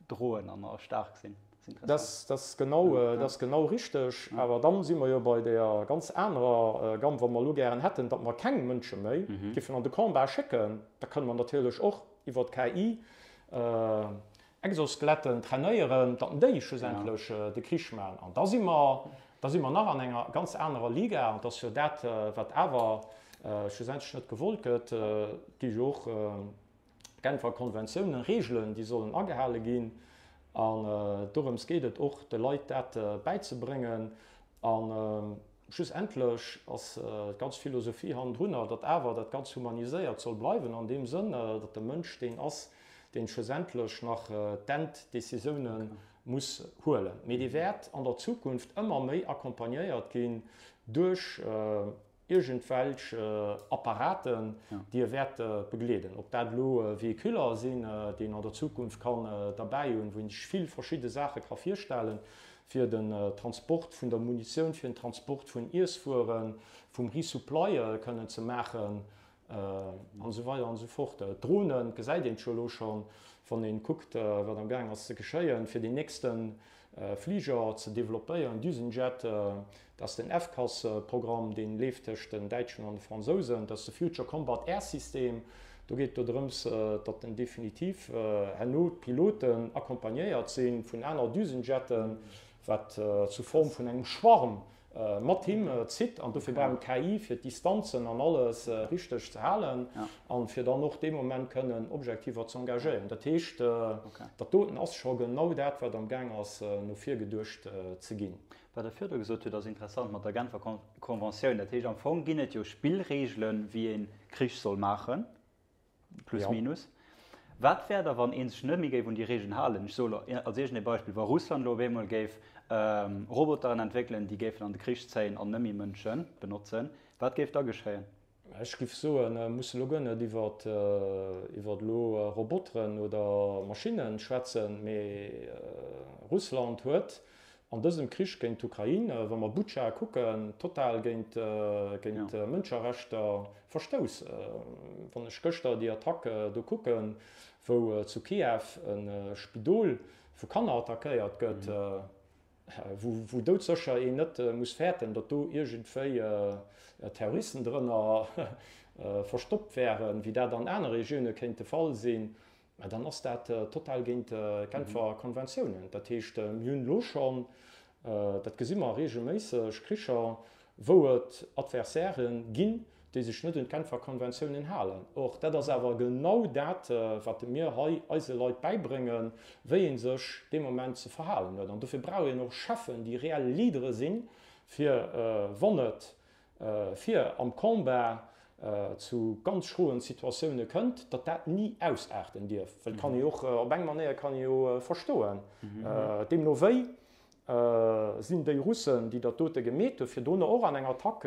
droen an a staark sinn. Dat ass genau, dat ass genau richteg. Awer dann si mer jo bei deeër ganz anerer Gamme. Wa mer elo gären hätten, datt mer keng Mënsche méi géifen an de Combat schécken, da kënne mer natierlech och iwwer d'KI Exoskeletten trainéieren, datt déi schlussendlech de Krich maachen. An da si mer, da si mer nach an enger ganz anerer Liga. An et ass jo dat, wat awer schlussendlech net gewollt gëtt. Et gi jo och Genfer Konventiounen, Reegelen, déi sollen agehale ginn. An dorëms geet et och, de Leit dat bäizebréngen. A schlussendlech ass d'ganz Philosophie hannendrunner, datt awer dat Ganz humaniséiert soll bleiwen, an deem Sënn, datt de Mënsch deen ass, deen schlussendlech nach d'Enddecisioune muss huelen. Mee dee wäert an der Zukunft ëmmer méi accompagnéiert ginn duerch iergendwelch Apparaten, déi e wäerte begleeden. Ob dat elo Véhiculer sinn, déi een an der Zukunft kann derbäi hunn, wou een sech vill verschidde Saache ka virstellen, fir den Transport vun der Munitioun, fir den Transport vun Iesswueren, vum Resupply kënnen ze maachen, An esou weider an esou fort. D'Dronen gesäit een jo elo schonn, wann ee kuckt, wat am gaang ass ze geschéien, fir deen nächste Fliger ze developpéieren, Düsenjet. Dat ass den FCAS-Programm, dee leeft tëscht den Däitschen an de Fransousen. Dat ass de Future Combat Air System. Do geet et do drëms, datt en definitiv herno d'Piloten accompagnéiert si vun aner Düsenjetten, wat sous Form vun engem Schwarm. mat him zitt an dofir brauch en d'KI fir d'Distanzen an alles richteg ze halen an fir dann och dee Moment kënnen objektiver ze engagéieren. Dat heescht, dat doten ass scho genau dat, wat am gaang ass no vir geduecht ze ginn. Wat Der virdu gesot hutt, ass interessant mat der Genfer Konventioun. Dat heescht, am Fong ginn et jo Spillregelen, wéi ee Krich soll maachen. Plus minus. Wat wär da wann ee sech net méi géif un déi Regeln halen? Ech soe lo als iergendee Beispill, wa Russland elo op eemol géif Roboteren entwéckelen, déi géifen an de Krich zéien an net méi Mënsche benotzen, wat géif da geschéien? Ech géif soen, mir musse elo guer net iwwer elo Roboteren oder Maschinne schwätzen, mee Russland huet An dësem Krich géint d'Ukrain, wa mer Butscha kucken, total géint Mënscherrechter verstouss. Wann ech gëschter déi Attack do kucken, wou zu Kiew e Spidol vu Kanner attackéiert gëtt, wou doudsécher een net muss fäerten, datt do iergendwéi Terroristen drënner verstoppt wären, wéi dat an anere Regioune kéint de Fall sinn, Mä dann ass dat total géint d'Genfer Konventiounen. Dat heescht, mir hunn elo schonn, dat gesi mer regelméisseg, Kricher, wou et Adversairë ginn, déi sech net un d'Genfer Konventiounen halen. Or, dat ass awer genau dat, wat mir hei eise Leit bäibréngen, wéi ee sech dee Moment ze verhalen huet. An dofir brauch een och Cheffen, déi reell Leadere sinn, fir wann et fir am Combat zu ganz schroen Situatioune kënnt, datt dat ni ausaarten dierf. Well et kann ee jo och, op eng Manéier kann ee jo verstoen, deemno wéi sinn déi Russen, déi dat dote gemeet hunn, virdrun och an eng Attack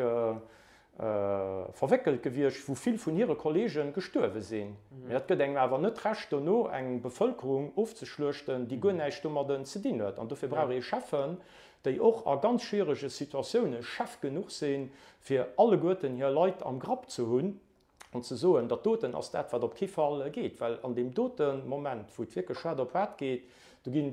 verwéckelt gewiescht, wou vill vun hire Kollege gestuerwe sinn. Mee dat gëtt engem awer net d'Recht dono eng Bevëlkerung ofzeschluechten, déi guer näischt domadden ze dinn huet. An dofir brauch ee Cheffen, déi och a ganz schwierege Situatioune Chef genuch sinn, fir alleguerten hir Leit am Grapp ze hunn an ze soen, dat doten ass dat, wat op kee Fall geet. Well an deem dote Moment, wou et wierklech haart op haart geet, do ginn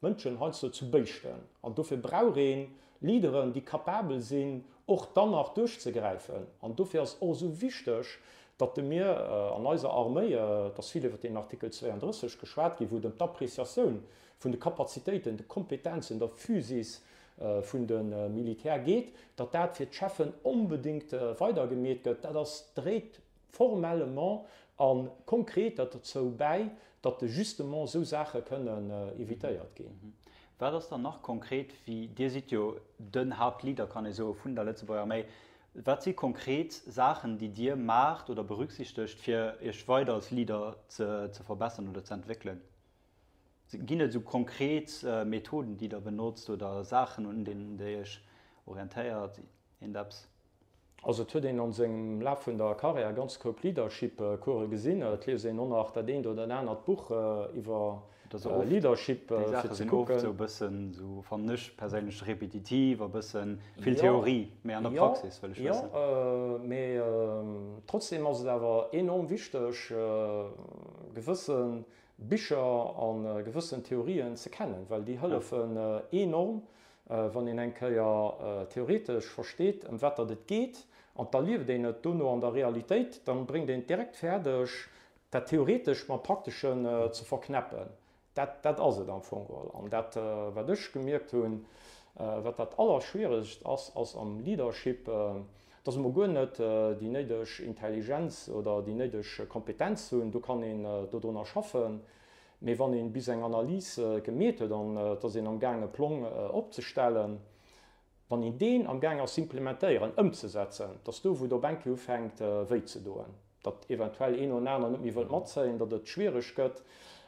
d'Mënschen heiansdo zu Béischten. An dofir brauch ee Leaderen, déi capabel sinn, och dann nach duerchzegräifen. An dofir ass et och esou wichteg, datt mir an eiser Arméi, et ass vill iwwer deen Artikel 32 geschwat ginn, wou et ëm d'Appreciatioun vun de Kapazitéiten, de Kompetenzen, der Physis vun de Militär geet, datt dat fir d'Cheffen onbedéngt weidergemeet gëtt, dat ass, dréit formellement a konkret derzou bäi, datt justement esou Saache kënnen évitéiert ginn. Wat ass dann nach konkret, wéi, Dir sidd jo den Haaptleader, kann ee soen, vun der Lëtzebuerger Arméi, wat si konkret Saachen, déi Dir maacht oder berücksichtegt, fir Iech weider als Leader ze verbessern oder ze entwéckelen? Ginn et esou konkret Methoden, déi Der benotzt oder Saachen, un deenen Der Iech orientéiert? Iergendeppes? Also et huet een an sengem Laf vun der Karriär e ganze Koup Leadership-Course gesinn. Et liest een och nach dat eent oder dat anert Buch iwwer Leadership, fir ze kucken. Déi Saache sinn oft esou e bëssen, esou fannen ech perséinlech, repetitiv a bëssen vill Theorie, mee an der Praxis wëll ech wëssen. Jo, mee trotzdem ass et awer enorm wichteg, gewësse Bicher a gewëssen Theorien ze kennen, well déi hëllefen enorm, wann een eng Kéier theoretesch versteet, ëm wat datt et geet, an d'erlieft een et dono an der Realitéit, dann bréngt een et direkt fäerdeg, dat Theoretescht mam Prakteschen ze verknäppen. Dat, dat ass et am Fong geholl. An dat, wat ech gemierkt hunn, wat dat Allerschwieregst ass, ass am Leadership, Dass emol guer net déi néideg Intelligenz oder déi néideg Kompetenz hunn, do kann een dodrunner schaffen. Mee wann een bis eng Analys gemeet huet an et ass een am Gaang e Plong opzestellen, wann een deen am Gaang ass z'implementéieren, ëmzesetzen, dass do wou et op eng Kéier ufänkt wéi ze doen, datt eventuell een oder aner net méi wëllt matzéien, datt et schwiereg gëtt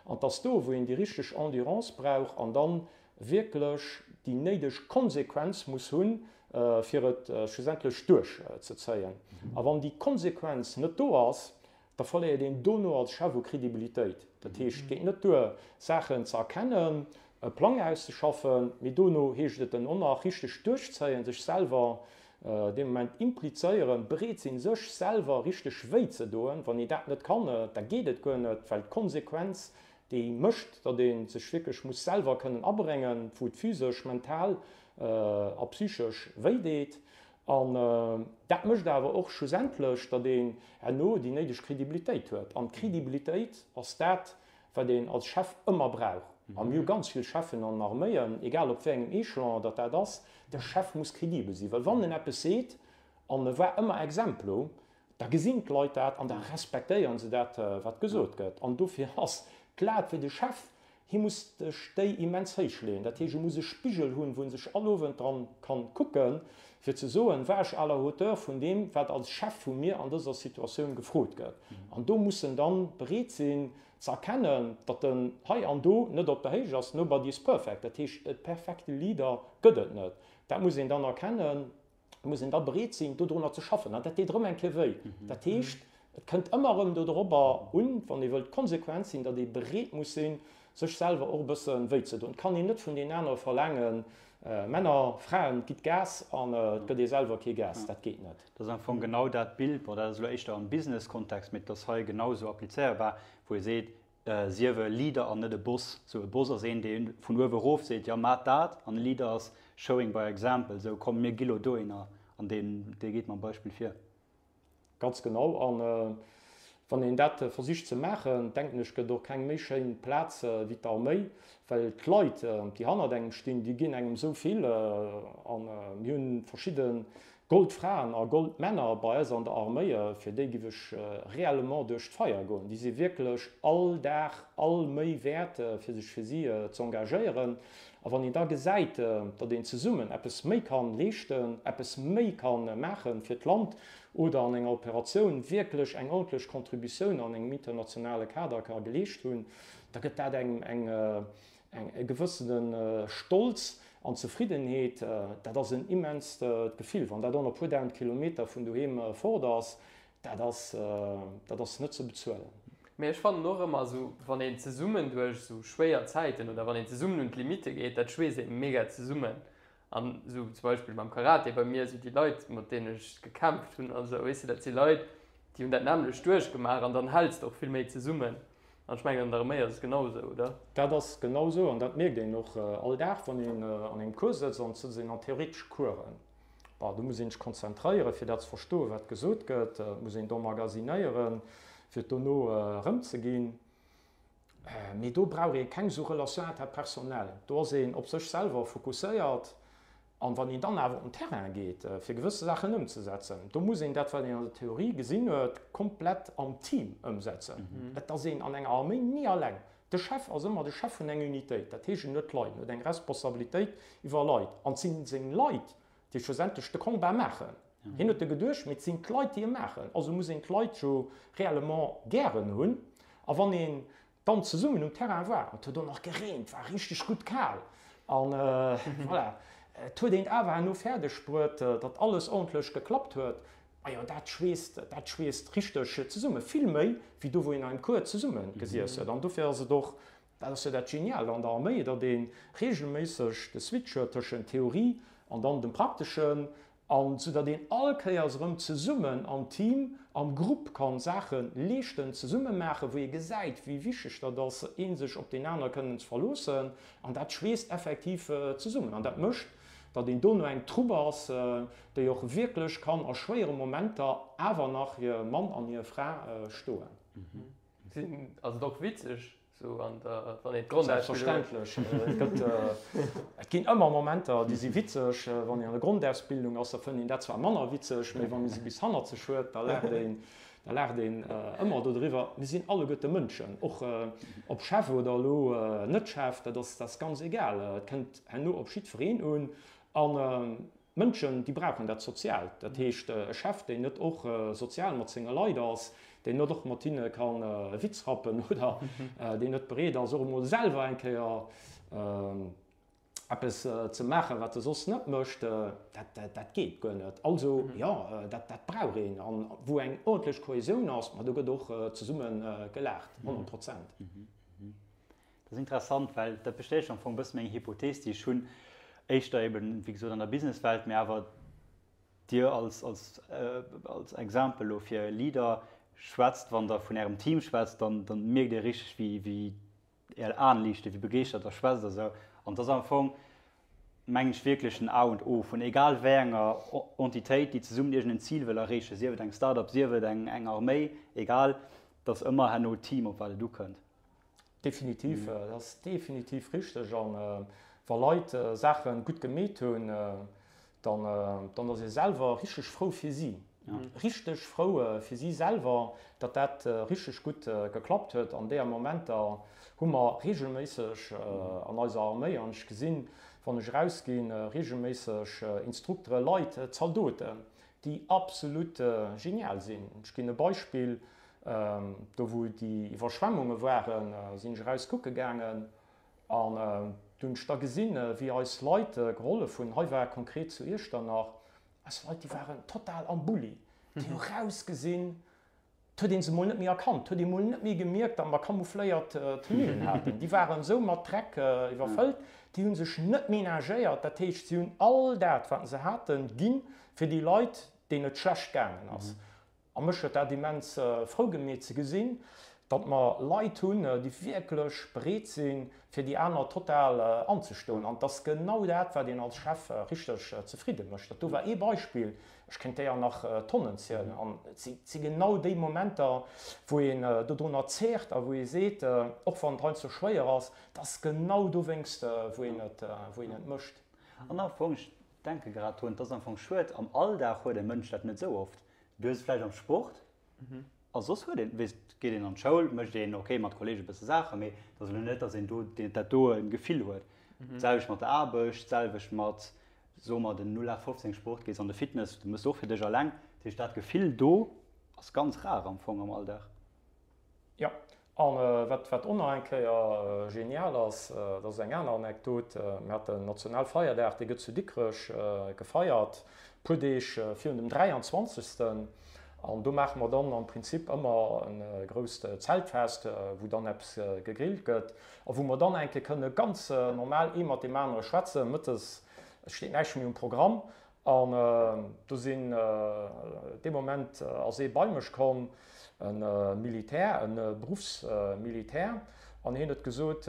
an dass do wou een déi richteg Endurance brauch an dann wierklech déi néideg Konsequenz muss hunn, fir et schlussendlech duerchzezéien. A wann déi Konsequenz net do ass, da verléiert een dono als Chef u Kredibilitéit. Dat heescht, et geet net duer, Saachen ze erkennen, e Plang auszeschaffen, mee dono heescht et en och nach richteg duerchzéien, sech selwer dee Moment implizéieren, bereet sinn, sech selwer richteg wéi ze doen. Wann een dat net kann, da geet et guer net, well d'Konsequenz déi mécht, datt ee sech wierklech muss selwer kënnen abréngen, wou et physesch, mental a psychesch wéi deet. An dat mécht awer och schlussendlech, datt een herno déi néideg Kredibilitéit huet. An d'Kredibilitéit ass dat, Wat een als Chef ëmmer brauch, a mir hu ganz vill Cheffen an Arméien, egal op wéi engem Echelon datt dat ass, de Chef muss credibel sinn, well wann en eppes seet, an e war ëmmer Exemplo, da gesinn d'Leit dat an da respektéieren se dat, wat gesot gëtt. An dofir ass d'Lat fir de Chef, hie muss sech déi immens héich leeën. Dat heescht, e muss e Spigel hunn, wou en sech all Owend dran kann kucken, fir ze soen, War ech à la hauteur vun deem, wat als Chef vu mir an dëser Situatioun gefrot gëtt? An do muss en dann bereet sinn, ze erkennen, datt en hei an do net op der Héicht ass. Nobody is perfect. Dat heescht, e perfekte Leader gëtt et net. Dat muss een dann erkennen. muss een da bereet sinn, dodrunner ze schaffen. An dat deet erëm eng Kéier wéi. Dat heescht, et kënnt ëmmer erëm dodropper un, wann ee wëllt konsequent sinn, datt ee bereet muss sinn, sech selwer och e bësse wéi ze doen. Et kann een net vun deenen anere verlaangen, Männer, Fraen, gitt Gas an et gëtt ee selwer kee Gas. Dat geet net. Dat ass am Fong genau dat Bild, bon, dat ass elo éischter am Business-Kontext, mee et ass hei genau esou applizéierbar, wou ee seet, Sief e Leader an net e Boss. Sou e Boss ass een, dee vun uewe erof seet, jo maat dat, an e Leader ass showing by example, sou komm mir gi lo dohinner, an deen dee geet mam Beispill vir. Ganz genau, an wann een dat versicht ze maachen, denken ech, gëtt och keng méi schéin Plaz wéi d'Arméi, well d'Leit déi hannert engem stinn, déi ginn engem sou vill, an mir hunn verschidde Goldfraen a Goldmänner bei eis an der Arméi, fir déi giff ech réellement duerch d'Feier goen. Déi si wierklech all Dag all Méi wäert, fir sech fir si z'engagéieren. A wann een da gesäit, datt een zesummen eppes méi kann leeschten, eppes méi kann maachen fir d'Land oder an enger Operatioun wierklech eng ordentlech Contributioun an engem internationale Kader ka geleescht hunn, da gëtt dat engem eng E gewëssene Stolz an Zefriddenheet, dat ass en immenst Gefill. Wann dat och nach e puer dausend Kilometer vun doheem fort ass, dat ass, dat ass net ze bezuelen. Mee ech fannen och ëmmer esou, wann een zesummen duerch esou schwéier Zäiten oder wann een zesummen un d'Limitte geet, dat schweesst ee mega zesummen. An esou zum Beispill beim Karate bei mir, esou déi Leit, mat deenen ech gekämpft hunn an esou, weess de, dat si Leit, déi hunn dat nämmlecht duerchgemaach an dann häls de och vill méi zesummen. An ech mengen, an der Arméi ass et genau esou, oder? Dat ass genau esou an dat mierkt een och all Dag, wann een an engem Cours sëtzt an et sëtzt een an theoretesche Coursen. Bon, do muss een sech konzentréieren, fir dat ze verstoen, wat gesot gëtt. Et muss een d'emmagasinéieren, fir et dono erëmzeginn. Mee do brauch ee keng esou Relation interpersonnelle. Do ass een op sech selwer fokusséiert. An wann een dann awer op den Terrain geet, fir gewësse Saachen ëmzesetzen, do muss een dat, wat een an der Theorie gesinn huet, komplett am Team ëmsetzen. Et ass een an enger Arméi ni alleng. De Chef ass ëmmer de Chef vun enger Unitéit. Dat heescht, en huet Leit, en huet eng Responsabilitéit iwwer Leit. An et si seng Leit, déi schlussendlech de Combat maachen. Hien huet e geduecht, mee et sinn d'Leit, déi e maachen. Also muss een d'Leit jo réellement gären hunn. A wann een dann zesummen um Terrain war, et huet och nach gereent, war richteg gutt kal, an voilà, et huet een et awer herno fäerdeg bruet, datt alles ordentlech geklappt huet, majo dat schweesst, dat schweesst richteg zesummen, vill méi wéi do wou een am Cours zesumme gesiess huet. An dofir ass et och Dat ass jo dat Geniaalt an der Arméi, datt ee reegelméisseg de Switch huet tëschent Theorie an dann dem Prakteschen, an sou datt een all Kéiers erëm zesummen am Team, am Grupp kann Saache leeschten, zesumme maachen, wou ee gesäit, wéi wichteg dat ass, ee sech op deen anere kënnen ze verloossen. An dat schweesst effektiv zesummen an dat mécht, datt een dono eng Trupp ass, déi och wierklech kann a schwéiere Momenter awer nach hir Mann an hir Fra stoen. Ass et och witzeg, sou an der, wann een d'Grondausbildung huet? Selbstverständlech. Et gëtt, et ginn ëmmer Momenter, déi si witzeg. Wann een an der Grondausbildung ass, da fënnt een dat zwar manner witzeg, mee wann ee se bis hannert sech huet, da laacht een, da laacht een ëmmer dodriwwer. Mir sinn alleguerte Mënschen, och ob Chef oder elo net Chef, dat ass, dat ass ganz egal. Et kënnt herno op jiddwereen un. An D'Mënschen, déi brauchen dat Soziaalt. Dat heescht, e Chef, deen net och sozial mat senge Leit ass, deen net och mat hinne kann e Witz rappen oder deen net bereet ass, och emol selwer eng Kéier eppes ze maachen, wat e soss net mécht, dat, dat geet guer net. Also, jo, dat, dat brauch een. An wou eng ordentlech Kohäsioun ass, ma do gëtt och zesumme gelaacht, 100%. Dat ass interessant, well dat bestätegt am Fong e bësse meng Hypothees, déi ech hunn, éischter eben, wéi gesot, an der Businesswelt, mä awer Dir als, als, als Exemple elo fir Leader schwätzt, wann Der vun Ärem Team schwätzt, dann, dann mierkt ee richteg, wéi, wéi Är Aen liichten, wéi begeeschtert Der schwätzt a sou. An et ass am Fong, mengen ech, wierklech den A und O vun egal wéi enger Entitéit, déi zesummen iergend en Zil wëll erreechen, sief et eng Start-up, sief et eng, eng Arméi, egal, et ass ëmmer herno d'Team, op wat et ukënnt. Definitiv, dat ass definitiv richteg. A wa Leit Saache gutt gemeet hunn, dann dann ass ee selwer richteg frou fir si. Richteg frou fir si selwer, datt dat richteg gutt geklappt huet. An deeër Momenter hu mer reegelméisseg an eiser Arméi, an ech gesinn, wann ech erausginn, reegelméisseg Instruktere, Leit, Zaldoten, déi absolut genial sinn. Ech ginn e Beispill, Do wou déi Iwwerschwemmunge waren, sinn ech eraus kucke gaangen an do hunn ech da gesinn, wéi eis Leit gehollef hunn. Hei war konkret zu Iechternach, eis Leit, déi waren total am Bulli. Déi hu rausgesinn, et huet ee se mol net méi erkannt, et huet ee mol net méi gemierkt, datt mer camoufléiert Tenuen haten. Déi waren esou mat Dreck iwwerfëllt, déi hu sech net menagéiert. Dat heescht, si hunn all dat, wat se haten, ginn, fir déi Leit, deenen et schlecht gaangen ass. A mech huet dat immens frou gemeet ze gesinn, datt mer Leit hunn, déi wierklech bereet sinn, fir déi aner total anzestoen. An et ass genau dat, wat een als Chef richteg zefridde mécht. Dat do war ee Beispill, ech kéint déier nach Tonnen zielen. An et si genau déi Momenter, wou een dodrunner zeert a wou ee seet, och wann et heiansdo schwéier ass, et ass genau dowéinst, wou een et mécht. An am Fong, ech denke grad drun, et ass am Fong schued, am Alldag huet e Mënsch dat net esou oft. Du hues et vläicht am Sport, a soss huet een, weess, geet een an d'Schoul, mécht een ok mat Kolleege e bësse Saachen, mee et ass elo net, datt een do dat do e Gefill huet. D'selwecht mat der Aarbecht, d'selwecht mat, soe mer, den 0815 Sport, gees an de Fitness, du méchs och fir dech eleng. Dat heescht, dat Gefill do ass ganz rar am Fong am Alldag. Jo, a wat wat och nach eng Kéier genial ass, dat ass eng aner Anekdot, Mir haten Nationalfeierdag, dee gëtt zu Dikrech gefeiert, puer Deeg virun dem 23. An do maache mer dann am Prinzip ëmmer e grousst Zeltfest, wou dann eppes gegrillt gëtt a wou mer dann eng Kéier kënne ganz normal ee mat deem anere schwätzen. Mëttes steet näischt méi um Programm An do sinn, dee Moment ass ee bei mech komm, e Militär, e Beruffsmilitär, an hien huet gesot,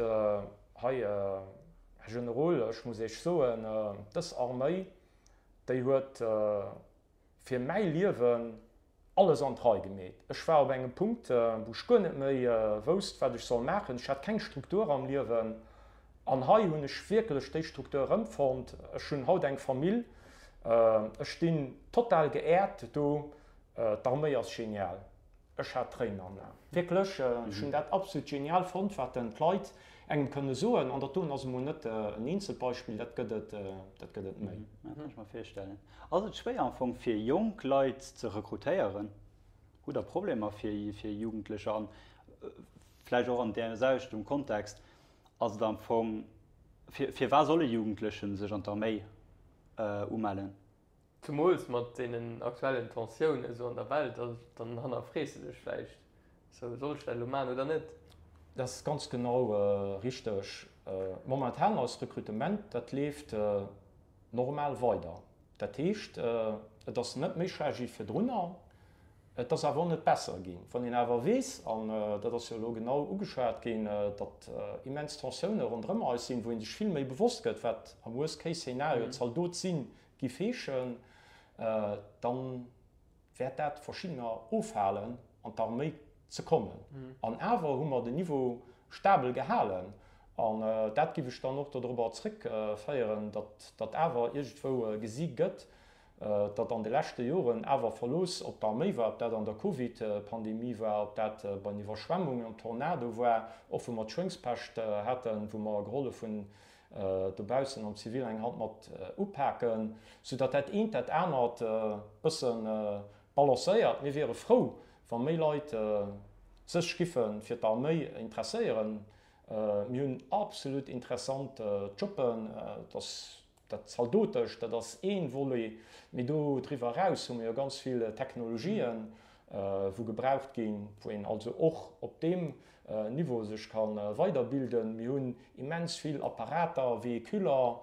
Hei, Här Generol, ech muss Iech soen, dës Arméi, déi huet fir mäi Liewen alles an d'Rei gemeet. Ech war op engem Punkt, wou ech guer net méi wousst, wat ech soll maachen. Ech hat keng Struktur am Liewen. An hei hunn ech wierklech déi Struktur erëmfonnt. Ech hunn haut eng Famill. Ech stinn total geehrt do. D'Arméi ass genial. Ech hat Tréinen am Aen. Wierklech, ech hunn dat absolut genial fonnt, wat dann d'Leit engem kënne soen. An dat doen ass emol net en eenzelt Beispill, dat gëtt et, dat gëtt et méi. Dat kann ech mer virstellen. Ass et schwéier am Fong fir jonk Leit ze rekrutéieren? Hutt Der Problemer fir fir Jugendlecher? An vläicht och an där selwechtem Kontext, ass et am Fong, fir firwat soll e Jugendlechen sech an d'Arméi umellen? Zemools mat deenen aktuellen Tensiounen esou an der Welt, dann hannerfrees de dech vläicht, sou, soll ech dat elo maachen oder net? Dat ass ganz genau richteg. Momentan eist Rekrutement, dat leeft normal weider. Dat heescht, et ass net méi schlecht wéi virdrunner, et ass awer och net besser ginn. Wann een awer weess, an dat ass jo elo genau ugeschwat ginn, datt immens Tensioune ronderëm eis sinn, wou ee sech vill méi bewosst gëtt, wat am Worst-Case-Szenario Zaldot sinn giff heeschen, dann wäert dat verschiddener ofhalen an d'Arméi ze kommen. An awer hu mer den Niveau stabel gehalen. An dat giff ech dann och dodrobber zrëckféieren, datt datt awer iergendwou gesi gëtt, datt an de leschte Joren awer Verlooss op d'Arméi war, ob dat an der Covid-Pandemie war, ob dat bei den Iwwerschwemmungen, am Tornado war, och wou mer d'Schwéngspescht haten, wou mer gehollef hunn, dobaussen am Zivil eng Hand mat upaken, soudatt dat eent dat anert e bësse balancéiert. Mir wiere frou, wa méi Leit sech giffe fir d'Arméi interesséieren. Mir hunn absolut interessant Jobben. Et ass dat Zaldotescht, dat ass ee Volet, mee do driwwer eraus hu mir jo ganz vill Technologien, wou gebraucht ginn, wou een also och op deem Niveau sech ka weiderbilden. Mir hunn immens vill Apparater, Véhiculer.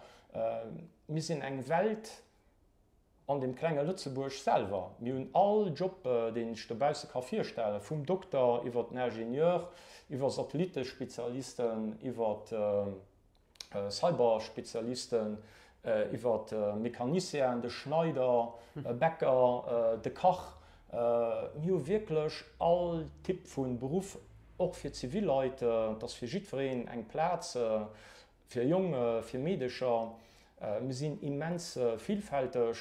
Mir sinn eng Welt an deem klenge Lëtzebuerg selwer. Mir hunn all Job, deen een sech dobausse ka virstellen, vum Dokter iwwer den Ingenieur, iwwer Satellitespezialisten, iwwer Cyberspezialisten, iwwer Mecanicienen, de Schneider, Bäcker, de Kach. Mir hu wierklech all Typ vu Beruff. och fir zivil Leit, et ass fir jiddwereen eng Plaz, fir Jong, fir Meedecher. Mir sinn immens villfälteg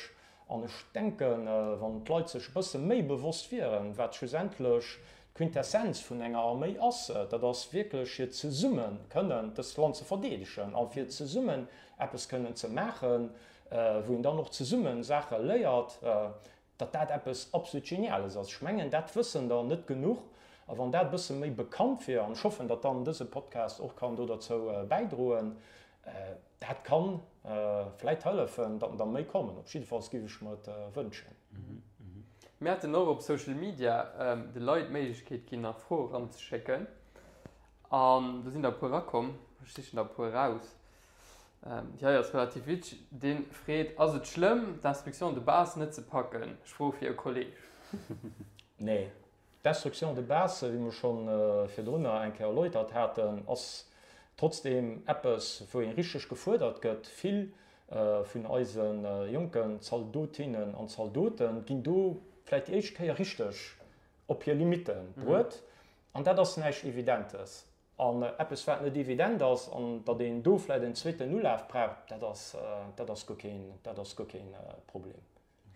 an ech denken, wann d'Leit sech e bësse méi bewosst wieren, wat schlussendlech d'Quintessenz vun enger Arméi ass, dat ass wierklech fir zesumme kënnen dëst Land ze verdeedegen a fir zesummen eppes kënnen ze maachen, wou een dann och zesumme Saache léiert, datt dat eppes absolut Geniales ass. Ech mengen, dat wëssen der net genuch. A wann dat e bësse méi bekannt wier, an ech hoffen, datt dann dëse Podcast och kann do derzou bäidroen, dat ka vläit hëllefen, datt der méi kommen. Op jiddefalls géif ech mer et wënschen. Mir haten och op Social Media de Leit d'Méiglechkeet ginn, nach Froe eranzeschécken. An do sinn der e puer erakomm. Ech sichen der e puer eraus. Déi hei ass relativ witzeg. Dee freet, Ass et schlëmm, d'Instruction de base net ze packen? Ech froe fir e Kolleg. Nee. D'Instruction de base, wéi mer scho virdrunner eng Kéier erläutert haten, ass trotzdeem eppes, wou ee richteg gefuerdert gëtt. Vill vun eise jonken Zaldotinnen an Zaldote ginn do vläicht déi éischt Kéier richteg op hir Limitte bruet. An dat ass näischt Evidentes. An eppes, wat net evident ass, an datt een do vläicht en zweeten Ulaf brauch, dat ass, dat ass guer keen, dat ass guer keen Problem.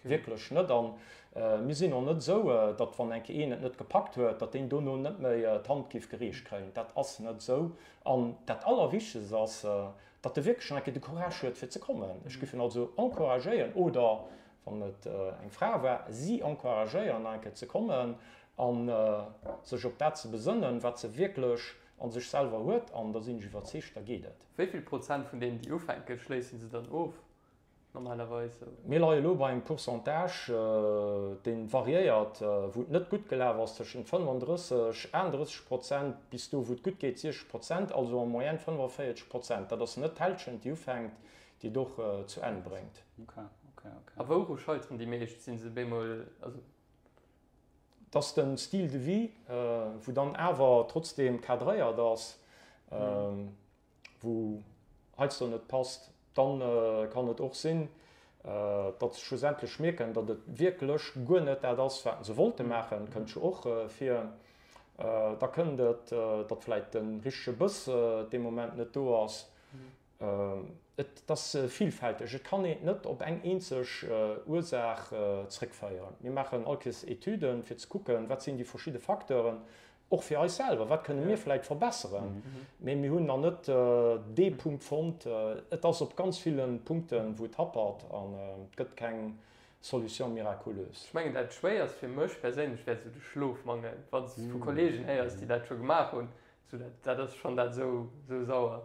Wierklech net. A mir sinn och net esou, datt wann eng Kéier een et net gepackt huet, datt deen dono net méi d'Hand géif gereecht kréien. Dat ass net esou. An dat Allerwichtegst ass, datt e wierklech nach eng Kéier de Courage huet, fir ze kommen. Ech géif en also encouragéieren, oder wann et eng Fra war, si encouragéieren, nach eng Kéier ze kommen a sech op dat ze besënnen, wat se wierklech a sech selwer huet, an da sinn ech iwwerzeegt, da geet et. Wéi vill Prozent vun deenen, déi ufänken, schléissen se dann of normalerweis? Mir leie elo bei engem Pourcentage, dee variéiert, wou et net gutt gelaf ass, tëschent 35, 38 Prozent bis do, wou et gutt geet, 60 Prozent, also en moyenne 45 Prozent. Dat ass net d'Hälschent, déi ufänkt, déi et och zu Enn bréngt. A wouru scheiteren déi meescht? Sinn se bemol, also Dass den Style de vie, wou dann awer trotzdem cadréiert ass, wou heiansdo net passt, dann kann et och sinn, datt se schlussendlech mierken, datt et wierklech guer net dat ass, wat se wollte maachen, kënnt jo och vir. Da kënnt et, datt vläicht de richtege Bëss dee Moment net do ass. Et ass villfälteg, et kann een et net op eng eenzeg Ursaach zréckféieren. Mir maachen all Kees Etüden, fir ze kucken, wat sinn déi verschidde Facteuren, och fir eis selwer, wat kënne mir vläicht verbesseren. Mee mir hunn nach net dee Punkt fonnt. Et ass op ganz ville Punkten, wou et happert an et gëtt keng Solution miraculeuse. Ech mengen dat schwéierst fir mech perséinlech wär esou de Schlofmangel, wann s de vu Kollegen héiers, déi dat scho gemaach hunn. Sou dat, dat ass schon dat sou, sou sauer.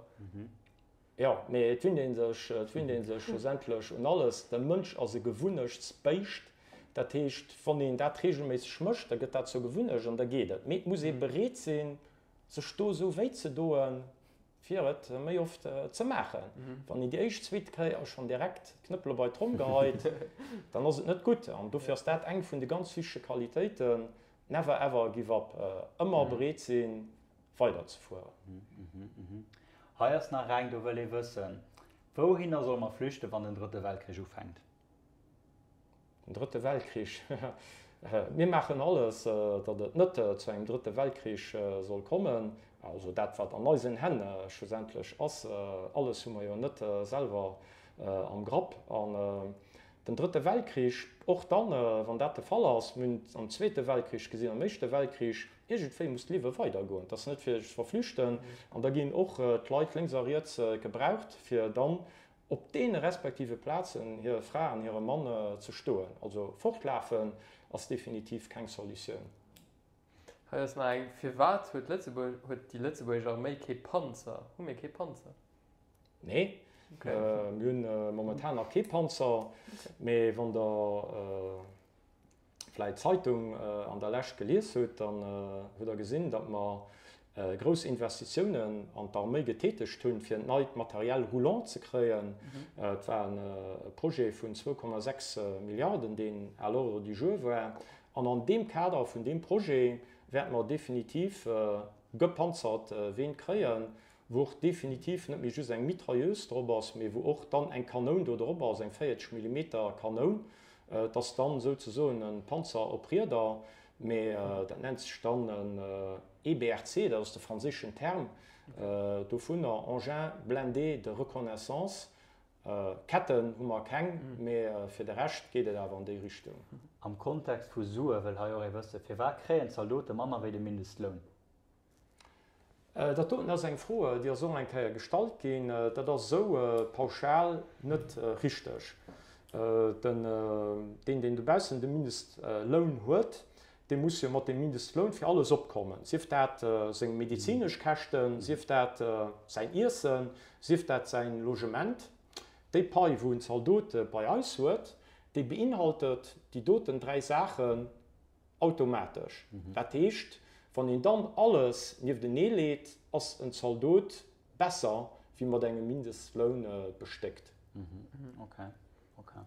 Jo, mee et winnt ee sech, et winnt ee sech schlussendlech un alles. De Mënsch ass e Gewunnechtsbéischt. Dat heescht, wann een dat reegelméisseg mécht, da gëtt dat zur Gewunnecht an da geet et. Mee et muss ee bereet sinn, sech do esou wéi ze doen, fir et méi oft ze maachen. Wann een déi éischt, zweet Kéier schonn direkt d'Knëppele bei d'Tromm geheit, dann ass et net gutt. An dofir ass dat eng vun de ganz wichtege Qualitéiten, Never ever give up, ëmmer bereet sinn weider ze fueren. Hei ass nach eng, do wëll ee wëssen, Wouhinner solle mer flüchten, wann den Drëtte Weltkrich ufänkt? Den Drëtte Weltkrich? Mir maachen alles, datt et net zu engem Drëtte Weltkrich soll kommen. Also dat, wat an eisen Hänn schlussendlech ass. Alles hu mer jo net selwer am Grapp. An Den Drëtte Weltkrich, och dann, wann dat de Fall ass, mir hunn et am Zweete Weltkrich gesinn, am Éischte Weltkrich, iergendwéi muss d'Liewe weidergoen. Et ass net fir sech ze verflüchten. An da ginn och d'Leit lénks a riets gebraucht, fir dann op deene respektive Plazen hir Fra an hire Mann ze stoen. Also fortlafen ass definitiv keng Solutioun. Hei ass nach eng, Firwat huet Lëtzebuerg, huet déi lëtzebuergesch Arméi kee Panzer? Hu mir kee Panzer? Nee, mir hunn momentan nach kee Panzer, mee wann Der vläit d'Zeitung an der Lescht gelies hutt, dann hutt Der gesinn, datt mer grouss Investitiounen an d'Arméi getätegt hunn, fir neit Matériel roulant ze kréien. Et war e Projet vun 2,6 Milliarden, deen à l'ordre du jour war. An an deem Kader vun deem Projet wäerte mer definitiv gepanzert Ween kréien, wou och definitiv net méi just eng Mitrailleuse drop ass, mee wou och dann eng Kanoun do drop ass, eng 40 Millimeter Kanoun. Et ass dann souzesoen e Panzer op Rieder, mee dat nennt sech dann en. EBRC, dat ass de franséischen Term dovunner, Engin blindé de reconnaissance. Ketten hu mer keng, mee fir de Rescht geet et awer an déi Richtung. Am Kontext vu Sue wëll hei och ee wëssen, Firwat kréien d'Zaldote manner wéi de Mindestloun? Dat doten ass eng Fro, déi ass och eng Kéier gestallt ginn. Dat ass esou pauschal net richteg. Den, deen, deen dobaussen de Mindestloun huet, dee muss jo mat deem Mindestloun fir alles opkommen, sief dat seng medezinesch Käschten, sief dat säin Iessen, sief dat säin Logement. Déi Pai, wou en Zaldot bei eis huet, déi beinhaltet déi doten 3 Saachen automatesch. Dat heescht, wann een dann alles nieftenee leet, ass en Zaldot besser wéi mat engem Mindestloun bestéckt.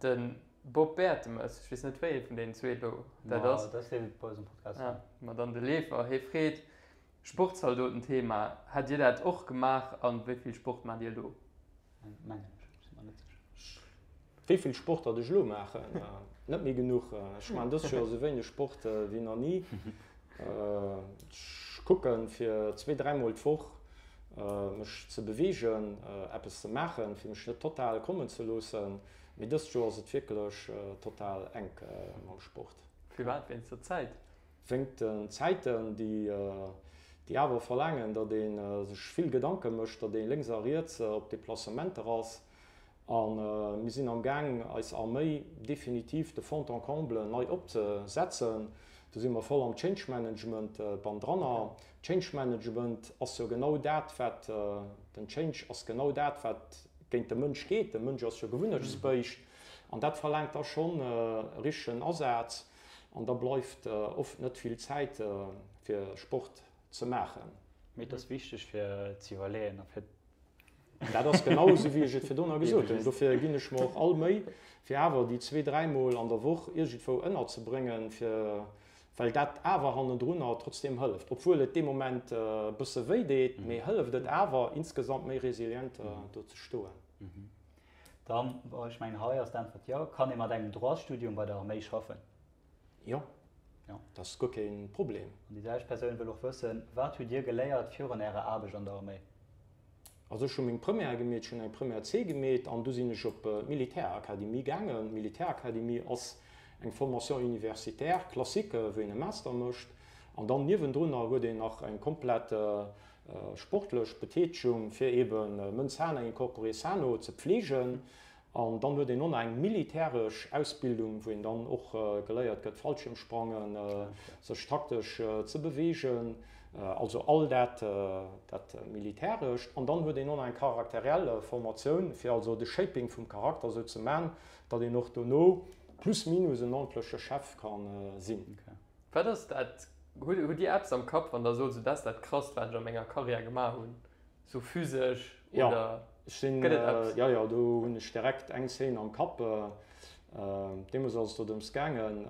De Bob Bertemes, ech weess net wéi ee vun deenen zwee elo dat ass. Dat ass dee bei eisem Podcast. Ja, ma dann de Leefer, hie freet, Sportzaldoten-Thema, hätt Dir dat och gemaach a wéi vill Sport maacht Dir elo? Mengen ech, ech si mer net sécher. Wéi vill Sport datt ech elo maachen? Net méi genuch. Ech maachen dëst Joer esou wéineg Sport wéi nach ni. Ech kucken, fir zwee, dräimol d'Woch mech ze beweegen, eppes ze maachen, fir mech net total kommen ze loossen. Mee dëst Joer ass et wierklech total enk mam Sport. Firwat? Wéinst der Zäit? Wéingt den Zäiten, déi déi awer verlaangen, datt ee sech vill Gedanke mécht, datt ee lénks a riets op Deplacementer ass. A mir sinn am Gaang, eis Arméi definitiv de fond en comble nei opzesetzen. Do si mer voll am Change Management bannendranner. Change Management ass jo genau dat, wat, den Change ass genau dat, wat géint de Mënsch geet. De Mënsch ass jo Gewunnechtsbéischt an dat verlaangt da schonn e richtegen Asaz an da bleift oft net vill Zäit fir Sport ze maachen. Mee et ass wichteg fir ze iwwerleeën a fir. Dat ass genau esou wéi ech et virdrunner gesot hunn. Dofir ginn ech mer och all Méi, fir awer déi zwee, dräimol an der Woch iergendwou ënnerzebréngen, fir, well dat awer hannendrunner trotzdeem hëlleft. Obwuel et dee Moment e bësse wéi deet, mee hëlleft et awer insgesamt méi resilient do ze stoen. Dann, bon, ech mengen hei ass d'Äntwert jo. Kann ee mat engem Droitsstudium bei der Arméi schaffen? Jo, dat ass guer kee Problem. An déi selwecht Persoun wëll och wëssen, Wat hutt Dir geléiert virun Ärer Aarbecht an der Arméi? Also ech hu meng Première gemeet, ech hunn eng Première C gemeet an du sinn ech op d'Militärakademie gaangen. D'Militärakademie ass eng Formation universitaire classique, wou een e Master mécht an dann niewendrunner huet een nach eng komplett sportlech Betätegung, fir eebe Mens sana in corpore sano ze pflegen. An dann huet een och nach eng militäresch Ausbildung, wou een dann och geléiert gëtt, Fallschirmsprangen, sech taktesch ze beweegen, also all dat, dat Militärescht. An dann huet een och nach eng charakteriell Formatioun, fir also de Shaping vum Charakter esou ze man, datt een och dono plus minus en ordentleche Chef ka sinn. Wat ass dat, hutt Dir eppes am Kapp, wann Der sot, esou dat ass dat Krasst, wat ech a menger Karriär gemaach hunn? Sou physesch oder gëtt et eppes? Jo, jo, do hunn ech direkt eng Szene am Kapp. Deemools ass et dorëms gaangen,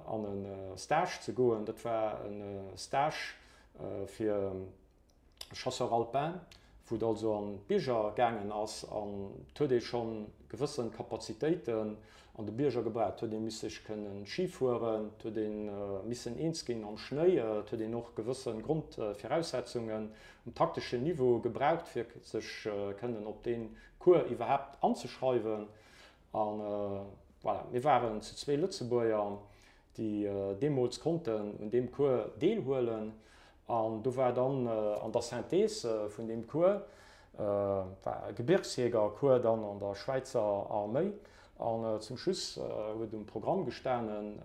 an e Stage ze goen. Dat war e Stage fir Chasseur alpin, wou et also an d'Bierger gaangen ass. An et huet ee scho gewësse Kapazitéiten an de Bierger gebraucht. Et huet ee misse kënnen Ski fueren, et huet ee missen eens ginn am Schnéi, et huet een och gewësse Grondviraussetzungen um takteschen Niveau gebraucht, fir sech kënnen op dee Cours iwwerhaapt anzeschreiwen. A voilà, mir waren zu zwee Lëtzebuerger, déi deemools konnten un deem Cours deelhuelen. An do war dann an der Synthèse vun deem Cours, war e Gebirgsjägercours dann an der Schwäizer Arméi. An zum Schluss huet um Programm gestanen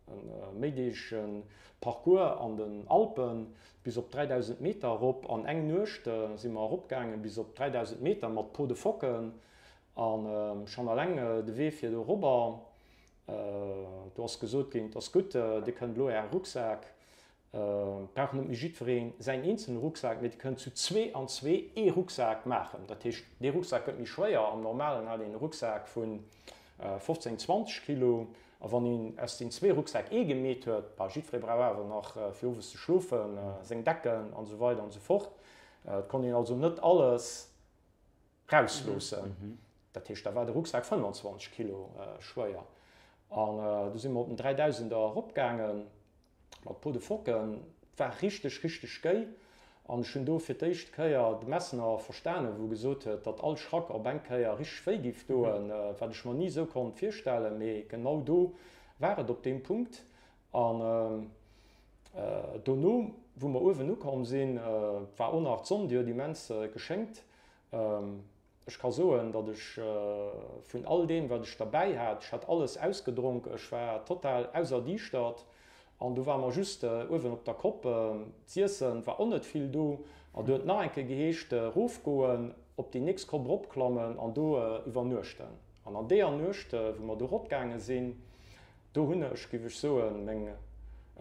e méideegege Parcours an den Alpen bis op 3.000 Meter erop. An eng Nuecht si mer eropgaangen bis op 3.000 Meter mat Peau de Phoque a schonn alleng de Wee fir do erobber. Do ass gesot ginn, Et ass gutt, Dir kënnt elo Äre Rucksak, brauch net méi jiddweree säin eenzele Rucksak, mee Dir kënnt zu zwee an zwee ee Rucksak maachen. Dat heescht, dee Rucksak gëtt méi schwéier. Am Normalen hat een e Rucksak vu 15, 20 Kilo. A wann een aus den zwee Rucksäck ee gemeet huet, bah, jiddweree brauch awer nach fir owes ze schlofen, seng Decken an esou weider an esou fort. Et konnt een also net alles rausloossen. Dat heescht, da war de Rucksak 25 Kilo schwéier. An du si mer op den Dräidausender eropgaangen mat Peau de Phoque. War richteg, richteg géi. An ech hunn do fir d'éischt Kéier de Messner verstanen, wou e gesot huet, datt all Schrack op eng Kéier richteg wéi giff doen, wat ech mer ni esou konnt virstellen. Mee genau do war et op deem Punkt. An dono, wou mer uewen ukomm sinn, war och nach d'Sonn, déi huet immens geschéngt. Ech ka soen, datt ech vun all deem, wat ech derbäi hat, ech hat alles ausgedronk, ech war total auserdiischtert an do war mer just uewen op der Kopp, z'iessen war och net vill do an do huet nach eng Kéier geheescht, erofgoen, op déi nächst Kopp eropklammen an do iwwernuechten. An an deeër Nuecht, wou mer do eropgaange sinn, do hunn ech, géif ech soen, meng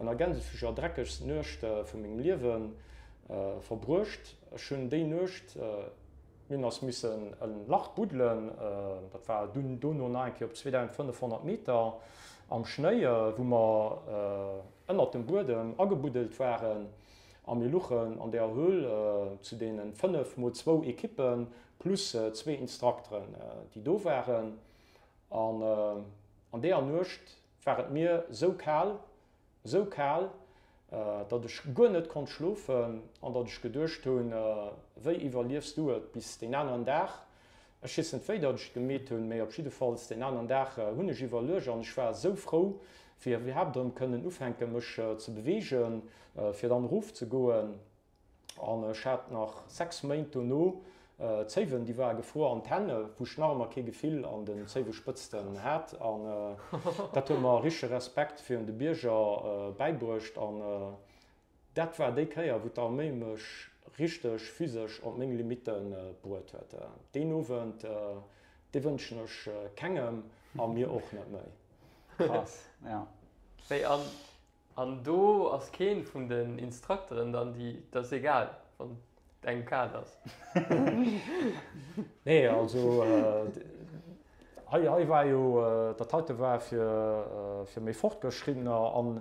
ënner Gänsefücher dreckegst Nuecht vu mengem Liewe verbruecht. Ech hunn déi Nuecht. Mir hunn eis missen e Lach buddelen, dat war dunn dono nach eng Kéier op 2.500 Meter am Schnéi, wou mer ënnert dem Buedem agebuddelt waren. A mir luchen an där Höhl zu deene 5 mol zwou Ekippen plus zwee Instrukteren, déi do waren. An an deeër Nuecht war et mir sou kal, Esou kal, datt ech guer net konnt schlofen an datt ech geduecht hunn, wéi iwwerliefs du et bis deen aneren Dag? Ech weess net wéi datt ech et gemeet hunn, mee op jiddefalls deen aneren Dag hunn ech iwwerluecht an ech war esou frou fir iwwerhaapt erëm kënnen ufänken mech ze beweegen, fir dann erofzegoen. An ech hat nach 6 Méint dono Zéiwen, déi ware gefruer an d'Hänn, wou ech nach ëmmer kee Gefill an den Zéiwespëtzten hat. An dat huet mer richtege Respekt virun de Bierger bäibruecht. An dat war déi Kéier, wou d'Arméi mech richteg physesch op meng Limitte bruet huet. Deen Owend, dee wënschen ech kengem a mir och net méi. Krass, ja. Wéi an An do ass keen vun den Instrukteren dann déi, dat ass egal wann et engem kal ass. Nee, also hei hei war jo, dat heite war fir fir méi Fortgeschriddener an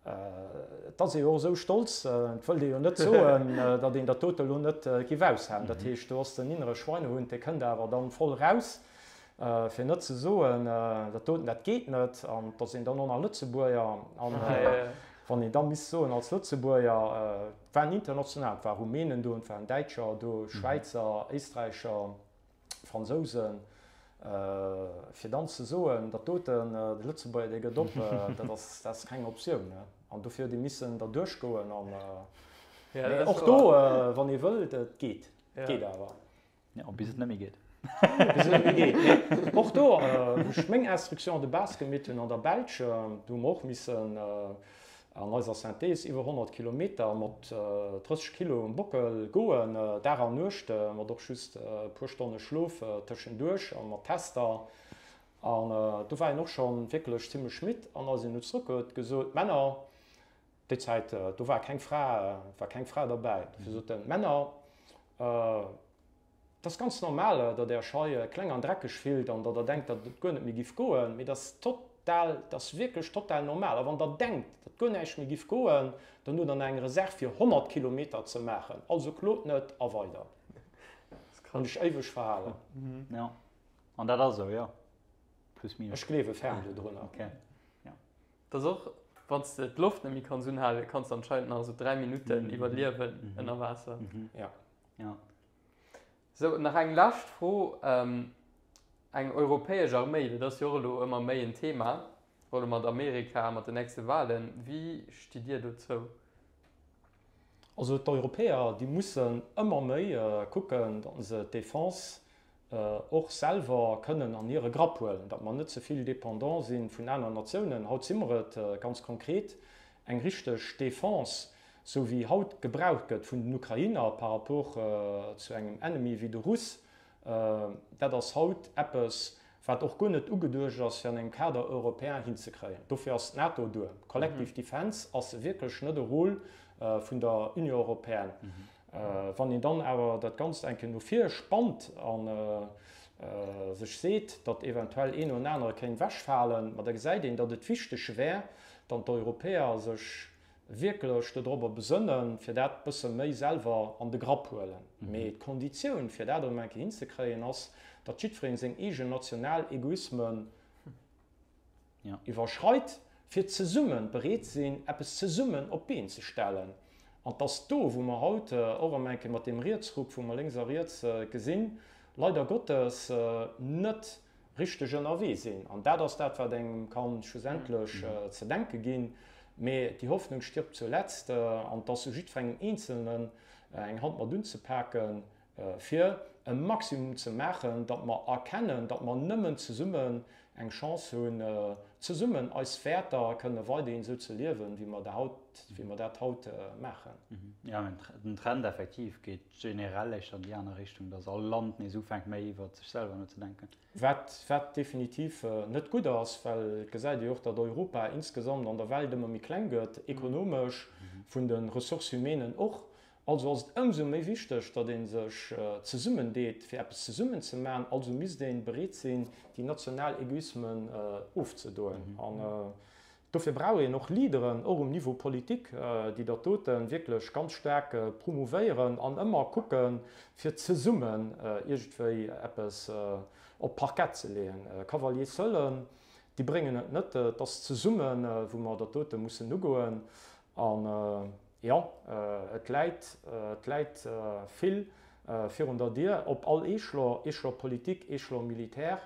et ass ee jo och esou stolz, et wëllt ee jo net soen, datt een dat dote elo net giff aushalen. Dat heescht, do ass den innere Schweinehund, dee kënnt awer dann voll raus. Fir net ze soen, dat doten, dat geet net, an et ass een dann och nach Lëtzebuerger. An wann een da misst soen als Lëtzebuerger, et waren international, et ware Rumänen do, et waren Däitscher do, Schwäizer, Éisträicher, Fransousen, fir dann ze soen, dat doten, de Lëtzebuerger, dee gëtt op, dat ass, dat ass keng Optioun. An dofir huet ee missen derduerch goen. An och do, wann ee wëllt, et geet, et geet awer. Ja, bis et net méi geet. Bis et net méi geet. Mee och do, wou ech meng Instruction de base gemeet hunn an der Belsch, do hu mer och missen an eiser Synthèse iwwer 100 Kilometer mat 30 Kilo um Bockel goen, Dag an Nuecht, mat och just e puer Stonne Schlof tëschenduerch a mat Tester. An do war een och scho wierklech zimmlech midd. An eis een no zrëck huet gesot, Männer, Déi Zäit, do war keng Fra, war keng Fra derbäi. Dofir sot en, Männer, et ass ganz normal, datt Är iech hei kleng an dreckeg fillt an datt Der denkt, datt et guer net méi giff goen, mee dat ass total, dat ass wierklech total normal. A wann Der denkt, datt guer näischt méi giff goen, dann hutt Der nach eng Reserv fir 100 Kilometer ze maachen. Also klot net a weider. Hunn ech éiweg verhalen. Jo, an dat ass esou, jo. Plus minus. Ech gleewe ferm dodrunner. Okay, jo. Dass och wann s de d'Loft net méi kanns unhalen, kanns de anscheinend nach esou 3 Minutten iwwerliewen ënner Waasser. Ja. Ja. Sou, nach eng lescht Fro. Eng europäesch Arméi, dat ass jo och elo ëmmer méi en Thema, och elo mat Amerika, mat den nächste Wahlen. Wéi stitt Dir dozou? Also d'Europäer, déi mussen ëmmer méi kucken, datt se d'Defense och selwer kënnen an hire Grapp huelen, datt mer net ze vill dépendant si vun aneren Natiounen. Haut si mer et ganz konkret, eng richteg Défense, esou wéi haut gebraucht gëtt vun den Ukrainer par rapport zu engem Ennemi wéi de Russ, dat ass haut eppes, wat och guer net ugeduecht ass, fir an engem Cadre européen hinzekréien. Dofir ass d'NATO duer. Collective Defense ass wierklech net e Rôle vun der Union européenne. Wann een dann awer dat Ganzt eng Kéier no vir spannt a sech seet, datt eventuell een oder anere kéint ewechfalen, ma da gesäit een, datt et wichteg wär, datt d'Europäer sech wierklech dodrobber besënnen, fir dat bësse méi selwer an de Grapp huelen. Mee d'Konditioun, fir dat erëm eng Kéier hinzekréien, ass, datt jiddweree seng eegen national Egoismen iwwerschreit. fir zesumme bereet sinn, eppes zesummen op d'Been ze stellen. An 't ass do, wou mer haut och erëm eng Kéier mat deem Rietsruck, wou mer lénks a riets gesinn, leider Gottes net richteg ënnerwee sinn. An dat ass dat, wat engem ka schlussendlech ze denke ginn. Mee die Hoffnung stirbt zuletzt. An 't ass u jiddwerengem Eenzelnen, eng Hand mat unzepaken, fir e Maximum ze maachen, datt mer erkennen, datt mer nëmmen zesummen eng Chance hunn, zesummen eis Wäerter kënne weiderhin esou ze liewen, wéi mer haut, wéi mer dat haut maachen. Jo, mä den Trend effektiv geet generell éischter an déi aner Richtung, datt all Land nees ufänkt, méi iwwert sech selwer nozedenken. Wat, wat definitiv net gutt ass, well et gesäit ee jo och, datt Europa insgesamt an der Welt ëmmer méi kleng gëtt, ekonomesch, vun de Ressources humainen och. Also ass et ëmsou méi wichteg, datt ee sech zesummendeet, fir eppes zesummen ze maachen. Also misst ee bereet sinn, déi national Egoismen ofzedoen. An dofir brauch een och Leaderen, och um Niveau politique, déi dat dote wierklech ganz staark promouvéieren an ëmmer kucken, fir zesummen iergendwéi eppes op d'Parkett ze leeën. Cavaliers seuls, déi bréngen et net. Et ass zesummen, wou mer dat dote mussen ugoen. An jo, et läit, et läit vill virun der Dier, op all Échelon, Échelon politique, Échelon militaire.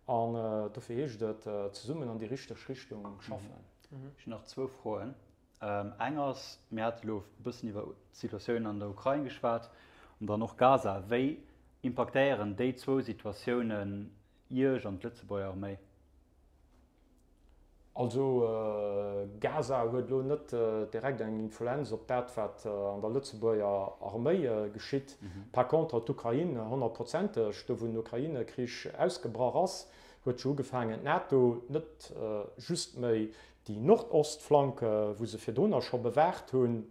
An dofir heescht et, zesummen an déi richteg Richtung schaffen. Ech hunn nach zwou Froen. Eng ass, mir hate lo e bëssen iwwer d'Situatioun an der Ukrain geschwat an dann och Gaza. Wéi impaktéieren déi zwou Situatiounen Iech an d'Lëtzebuerger Arméi? Also Gaza huet elo net direkt eng Influenz op dat, wat an der Lëtzebuerger Arméi geschitt. Par contre d'Ukrain honnertprozenteg. Do wou den Ukraine-Krich ausgebrach ass, huet jo ugefaangen d'NATO net just méi déi Nordostflank, wou se virdrunner scho bewaacht hunn,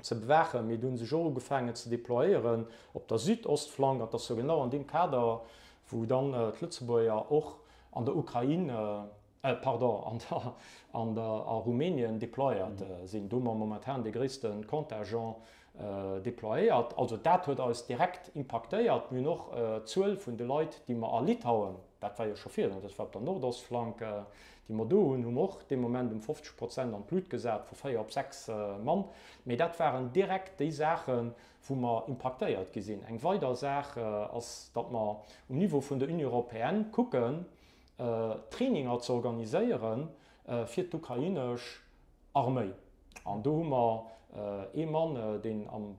ze bewaachen, mee do hu sech och ugefaangen ze déployéieren op der Südostflank, an et ass jo genau an deem Kader, wou dann d'Lëtzebuerger och an der Ukrain, pardon, an der, an der, a Rumänien déployéiert sinn. Do hu mer momentan dee gréisste Contingent déployéiert. Also dat huet eis direkt impaktéiert. Mir hunn och d'Zuel vun de Leit, déi mer a Litauen, dat war jo scho virdrun, dat war op der Nordostflank, déi mer do hunn, hu mer och dee Moment ëm 50 Prozent an d'Lut gesat, vu 4 op 6 Mann. Mee dat waren direkt déi Saachen, wou mer impaktéiert gi sinn. Eng weider Saach ass, datt mer um Niveau vun der Union européenne kucken, Traininger ze organiséiere fir d'ukrainesch Arméi. An do hu mer ee Mann, deen am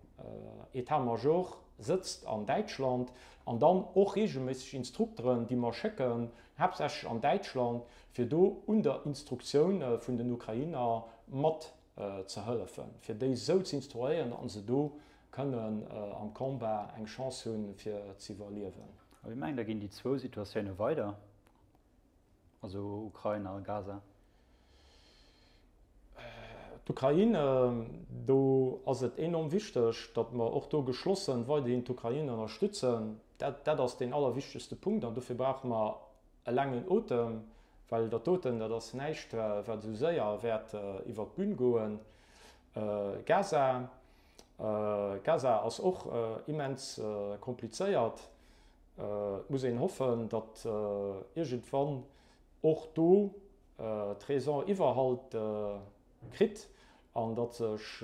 État-major sëtzt an Däitschland, an dann och reegelméisseg Instrukteren, déi mer schécken, haaptsächlech an Däitschland, fir do un der Instruktioun vun den Ukrainer mat ze hëllefen, fir déi esou ze instruéieren, datt se do kënnen am Combat eng Chance hunn, fir ze iwwerliewen. A wéi mengt Der, ginn déi zwou Situatioune weider? Also Ukrain a Gaza. D'Ukrain, do ass et enorm wichteg, datt mer och do geschlossen weiderhin d'Ukrain ënnerstützen. Dat, dat ass deen allerwichtegste Punkt an dofir brauche mer e laangen Otem, well dat doten, dat ass näischt, wat esou séier wäert iwwert d'Bün goen. Gaza, Gaza ass och immens komplizéiert. Et muss een hoffen, datt iergendwann och do d'Raison Iwwerhalt kritt an datt sech,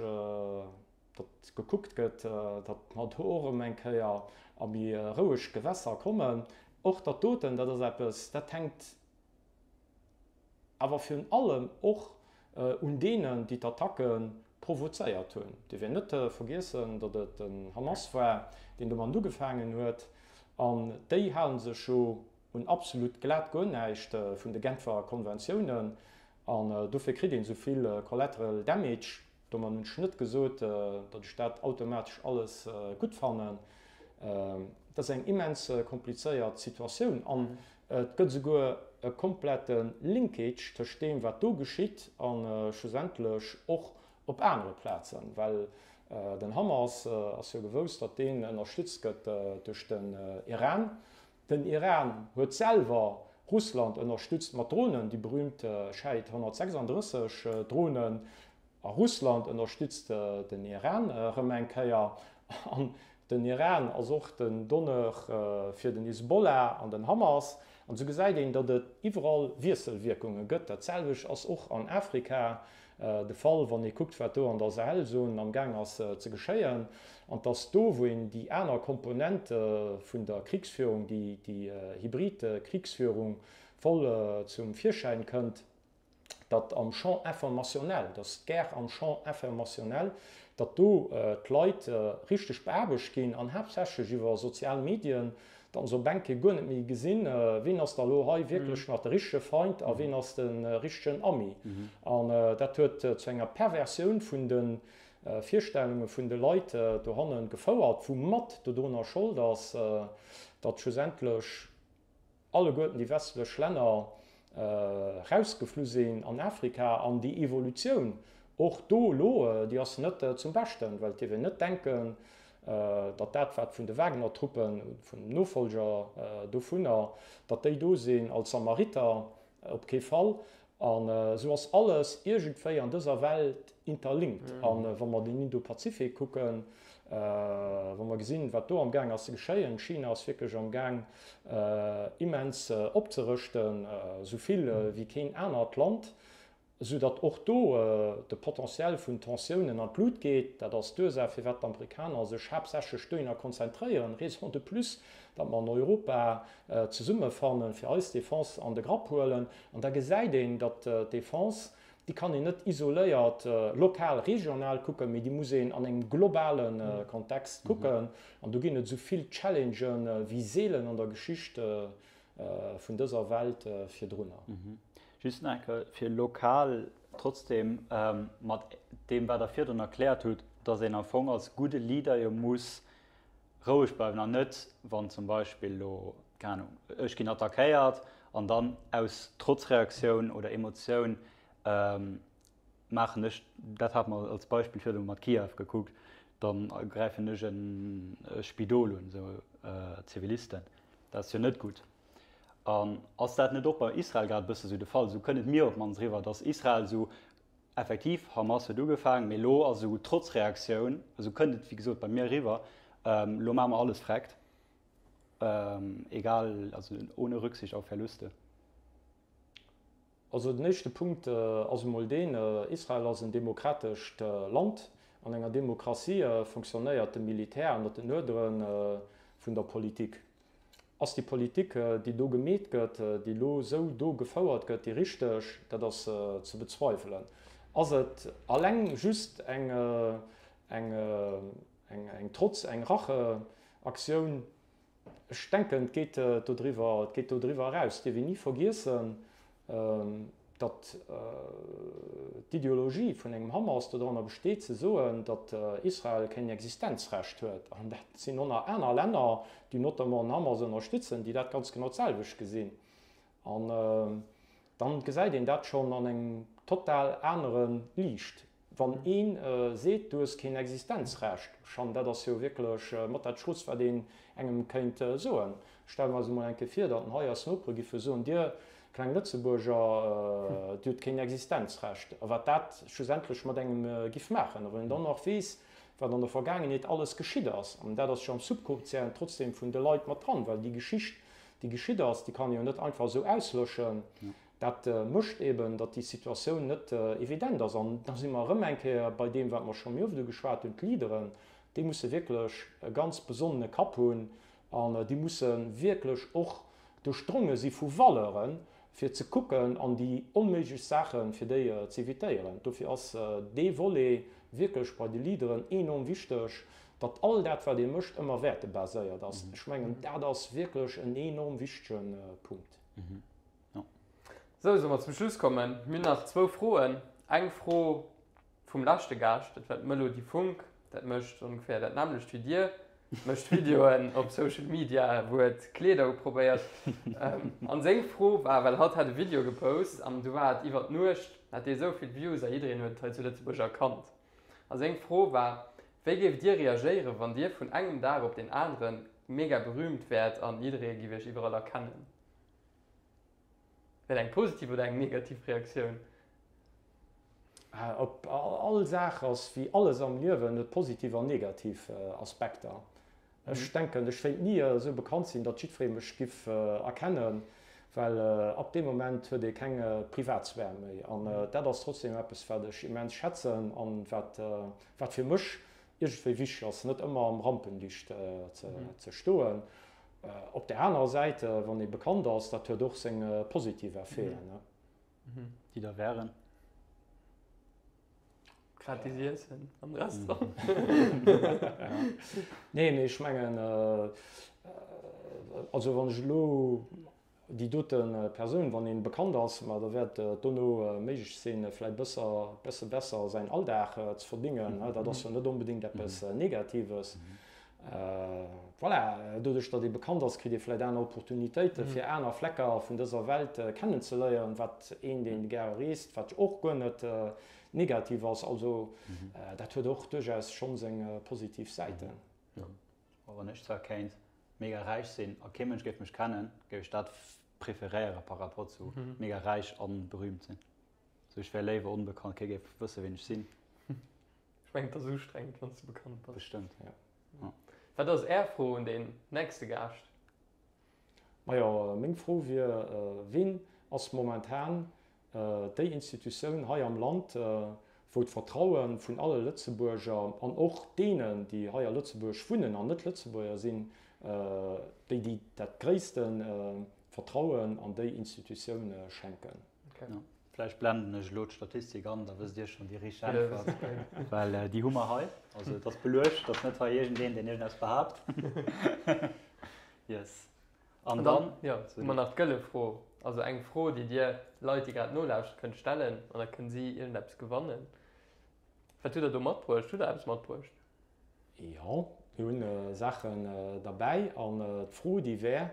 datt gekuckt gëtt, datt mer do och erëm eng Kéier a méi roueg Gewässer kommen. Och dat doten, dat ass eppes, dat hänkt awer virun allem och un deenen, déi d'Attacke provozéiert hunn. Dierf een net vergiessen, datt et den Hamas war, deen domat ugefaangen huet. An déi hale sech jo un absolut glat guer näischt vun de Genfer Konventiounen. An dofir kritt een esou vill Collateral Damage. Domat hunn ech net gesot, datt ech dat automatesch alles gutt fannen. Et ass eng immens komplizéiert Situatioun an et gëtt esouguer e komplette Linkage tëscht deem, wat do geschitt a schlussendlech och op anere Plazen. Well den Hamas ass jo gewousst, datt deen ënnerstützt gëtt duerch den Iran. Den Iran huet selwer Russland ënnerstützt mat Dronen, déi berühmt Shahed 136 Dronen. A Russland ënnerstützt den Iran erëm eng Kéier. An. Den Iran ass och den Donneur fir den Hisbollah an den Hamas. An esou gesäit een, datt et iwwerall Wiesselwierkunge gëtt. Dat selwecht ass och an Afrika de Fall, wann ee kuckt, wat do an der Sahelzon am Gaang ass ze geschéien. An dass do, wou een déi aner Komponente vun der Krichsführung, déi hybrid Krichsführung voll zum Virschäin kënnt, datt am Champ informationnel, datt d'Guerre am Champ informationnel, datt do d'Leit richteg beaarbecht ginn an haaptsächlech iwwer sozial Medien, datt se op eng Kéier guer net méi gesinn, ween ass da elo hei wierklech nach de richtege Feind a ween ass de richtegen Ami. An dat huet zu enger Perversioun vun de Virstellunge vun de Leit dohanne gefouert, woumat dodrunner Schold ass, datt schlussendlech, alleguerten déi westlech Länner rausgeflu sinn an Afrika an déi Evolutioun och do elo, déi ass net zum Beschten, well et dierf een net denken, datt dat wat vun de Wagner-Truppen, vun den Nofolger dovunner, datt déi do sinn als Samariter, op kee Fall. An esou ass alles iergendwéi an dëser Welt interlinkt. A wa mer den Indo-Pazifik kucken, wa mer gesinn, wat do amgaang ass ze geschéien, China ass wierklech amgaang immens opzerëschten, esou vill wéi keen anert Land, esou datt och do de Potentiel vun Tensiounen an d'Lut geet. Dat ass d'Ursaach, firwat d'Amerikaner sech haaptsächlech dohinner konzentréieren. Raison de plus, datt mer an Europa zesummefannen, fir eis Defense an de Grapp huelen. An da gesäit een, datt d'Defense, déi kann een net isoléiert lokal, regional kucken, mee déi muss een an engem globale Kontext kucken. An do ginn et esou vill Challengen wéi seelen an der Geschicht vun dëser Welt virdrunner. Just nach eng Kéier fir lokal trotzdem mat deem, wat Der virdrun erkläert hutt, datt een am Fong als gudde Leader jo muss roueg bleiwen an net, wann zum Beispill elo, keng Ahnung, ech ginn attackéiert an dann aus Trotzreaktioun oder Emotioun maachen ech, dat hate mer als Beispill virdru mat Kiew gekuckt, dann gräifen ech e Spidol un, esou Zivilisten. Dat ass jo net gutt. An ass dat net och bei Israel grad e bësse sou de Fall? Esou kënnt et mir op d'mannst eriwwer, datt Israel esou Effektiv, Hamas huet ugefaangen, mee elo ass esou Trotzreaktioun, esou kënnt et wéi gesot bei mir eriwwer, elo maache mer alles vreckt, egal, also ohne Rücksicht auf Verluste. Also den éischte Punkt ass emol deen, Israel ass en demokratescht Land. An enger Demokratie fonctionnéiert de Militär ënnert den Uerdere vun der Politik. Ass déi Politik, déi do gemeet gëtt, déi elo esou do gefouert gëtt, déi richteg? Dat ass ze bezweiwelen. Ass et alleng just eng Trotz-, eng Racheaktioun? Ech denken, et geet dodriwwer, et geet dodriwwer eraus. Et dierf een ni vergiessen, datt d'Ideologie vun engem Hamas doranner besteet ze soen, datt Israel keng Existenzrecht huet. An dat sinn och nach aner Länner, déi notamment den Hamas ënnerstützen, déi dat ganz genau d'selwecht gesinn. An dann gesäit een dat schonn an engem total anere Liicht. Wann ee seet, du hues keen Existenzrecht, schonn dat ass jo wierklech mat dat Schrootst, wat een engem kéint soen. Stelle mer eis emol eng Kéier vir, datt hei eis Nopere giffe soen, Dir kleng Lëtzebuerger, Dir hutt keen Existenzrecht. A wat dat schlussendlech mat engem giff maachen. A wann een dann nach weess, wat an der Vergaangenheet alles geschitt ass, an dat ass jo am Subconscient trotzdem vun de Leit mat dran, well déi Geschicht, déi geschitt ass, déi kann ee jo net einfach esou auslöschen. Dat mécht eben, datt déi Situatioun net evident ass. An da si mer erëm eng Kéier bei deem, wat mer scho méi oft ugeschwat hunn, D'Leaderen, déi musse wierklech e ganz besonnene Kapp hunn an déi musse wierklech och duerchdronge si vu Valeuren, fir ze kucken an déi onméiglechst Saache fir déi z'evitéieren. Dofir ass dee Volet wierklech bei de Leaderen enorm wichteg, datt all dat, wat ee mécht, ëmmer wäertebaséiert ass. Ech mengen, dat ass wierklech en enorm wichtege Punkt. Sou, solle mer zum Schluss kommen? Mir hunn nach zwou Froen. Eng Fro vum leschte Gaascht, dat war d'Melody Funck. Dat mécht ongeféier dat nämmlecht wéi dir, mécht Videoen op Social Media, wou et Kleeder uprobéiert. An seng Fro war, well hatt hat e Video gepost an du war et iwwer d'Nuecht, hat dee sou vill Views a jiddereen huet et hei zu Lëtzebuerg erkannt. A seng Fro war, Wéi géift dir reagéieren, wann dir vun engem Dag op deen anere mega berühmt wäert an jidderee giff iech iwwerall erkennen? Wäert eng positiv oder eng negativ Reaktioun? Op all Saach ass wéi alles am Liewen, huet positiv an negativ Aspekter. Ech denken, ech wéilt ni esou bekannt sinn, datt jiddweree mech giff erkennen, well ab deem Moment huet ee keng Privatsphär méi. An dat ass trotzdem eppes, wat ech immens schätzen an wat, wat fir mech iergendwéi wichteg ass, net ëmmer am Rampenlicht ze stoen. Op där anerer Säit, wann ee bekannt ass, dat huet och seng positiv Effeten. Déi da wären? Gratis Iessen am Restaurant. Nee, mee ech mengen, also wann ech elo déi dote Persoun, wann een bekannt ass, ma da wäert et dono méiglech sinn, vläicht bësser, bësse besser säin Alldag ze verdingen. Dat ass jo net onbedéngt eppes Negatives. Voilà, doduerch datt ee bekannt ass, kritt ee vläicht aner Opportunitéiten, fir aner Flecker vun dëser Welt kennenzeléieren, wat een, deen gäre reest, wat och guer net negativ ass. Also dat huet och duerchaus schonn seng positiv Säiten. A wann ech zwar kéint mega räich sinn a kee Mënsch géif mech kennen, géif ech dat preferéiere par rapport zu mega räich an berühmt sinn. Sou ech wär léiwer onbekannt, kee géif wësse ween ech sinn. Ech mengen et ass ustrengend wann s de bekannt bass. Bestëmmt, jo. Wat ass Är Fro un deen nächste Gaascht? Majo, meng Fro wier, Ween ass momentan déi Institutioun hei am Land, wou d'Vertraue vun alle Lëtzebuerger an och deenen, déi hei a Lëtzebuerg wunnen an net Lëtzebuerger sinn, déi, déi dat gréisste Vertrauen an déi Institutioun schenken? Vläicht blenden ech elo d'Statistik an, da wësst Dir schonn déi richteg Äntwert, well déi hu mer hei. Also et ass beluecht, et ass net hei iergendeen, deen iergendeppes behaapt. Yes. An dann, jo, hu mer nach d'gëlle Fro. Also eng Fro, déi Dir Leit, déi grad nolauschteren, kënnt stellen an da kënne si iergendeppes gewannen. Wat hutt Der do matbruecht? Hutt Der eppes matbruecht? Jo, mir hunn Saachen derbäi. An d'Fro, déi wär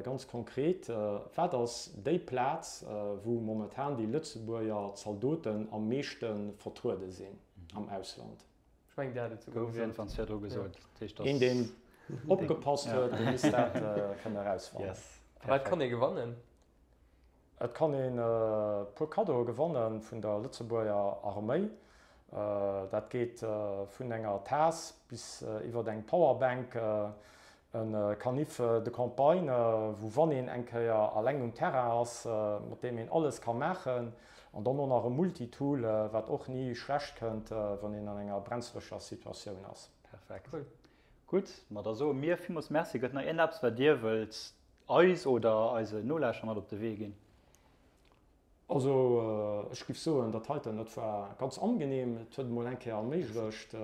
ganz konkret, Wat ass déi Plaz, wou momentan déi Lëtzebuerger Zaldoten am meeschte vertruede sinn am Ausland? Ech mengen, Dir hat et souguer gesot. Gouf iergendwann virdru gesot. Dat heescht, dass. Een, deen opgepasst huet, dee misst dat kënne erausfannen. Yes. A wat kann ee gewannen? Et kann een e puer Kaddoe gewanne vun der Lëtzebuerger Arméi. Dat geet vun enger Taass bis iwwert eng Powerbank, e Canif de campagne, wou wann een eng Kéier alleng um Terrain ass, mat deem een alles ka maachen. An dann och nach e Multitool, wat och ni schlecht kënnt, wann een an enger brenzleger Situatioun ass. Perfekt. Gutt, ma da soe mir villmools Merci. Gëtt nach iergendeppes, wat Dir wëllt eis oder eise Nolauschterer mat op de Wee ginn? Also ech giff soen, dat heiten, dat war ganz angenehm. Et huet emol eng Kéier erméiglecht,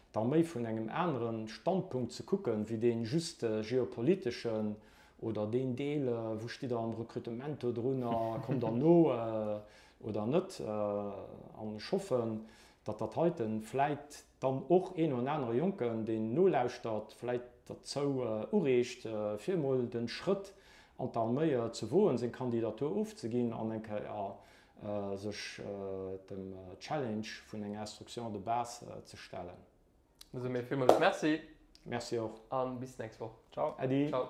d'Arméi vun engem anere Standpunkt ze kucken, wéi dee just geopoliteschen oder deen Deel, wou stitt der am Recrutement dodrunner, kommt der no oder net. An ech hoffen, datt dat heiten vläit dann och een oder anere Jonken, deen nolauschtert, vläit derzou ureegt, fir emol de Schrëtt an d'Arméi ze woen, seng Kandidatur ofzeginn an eng Kéier sech dem Challenge vun enger Instruction de base ze stellen. Da soe mir villmools Merci. Merci och. A bis d'nächst Woch. Ciao. Äddi. Ciao.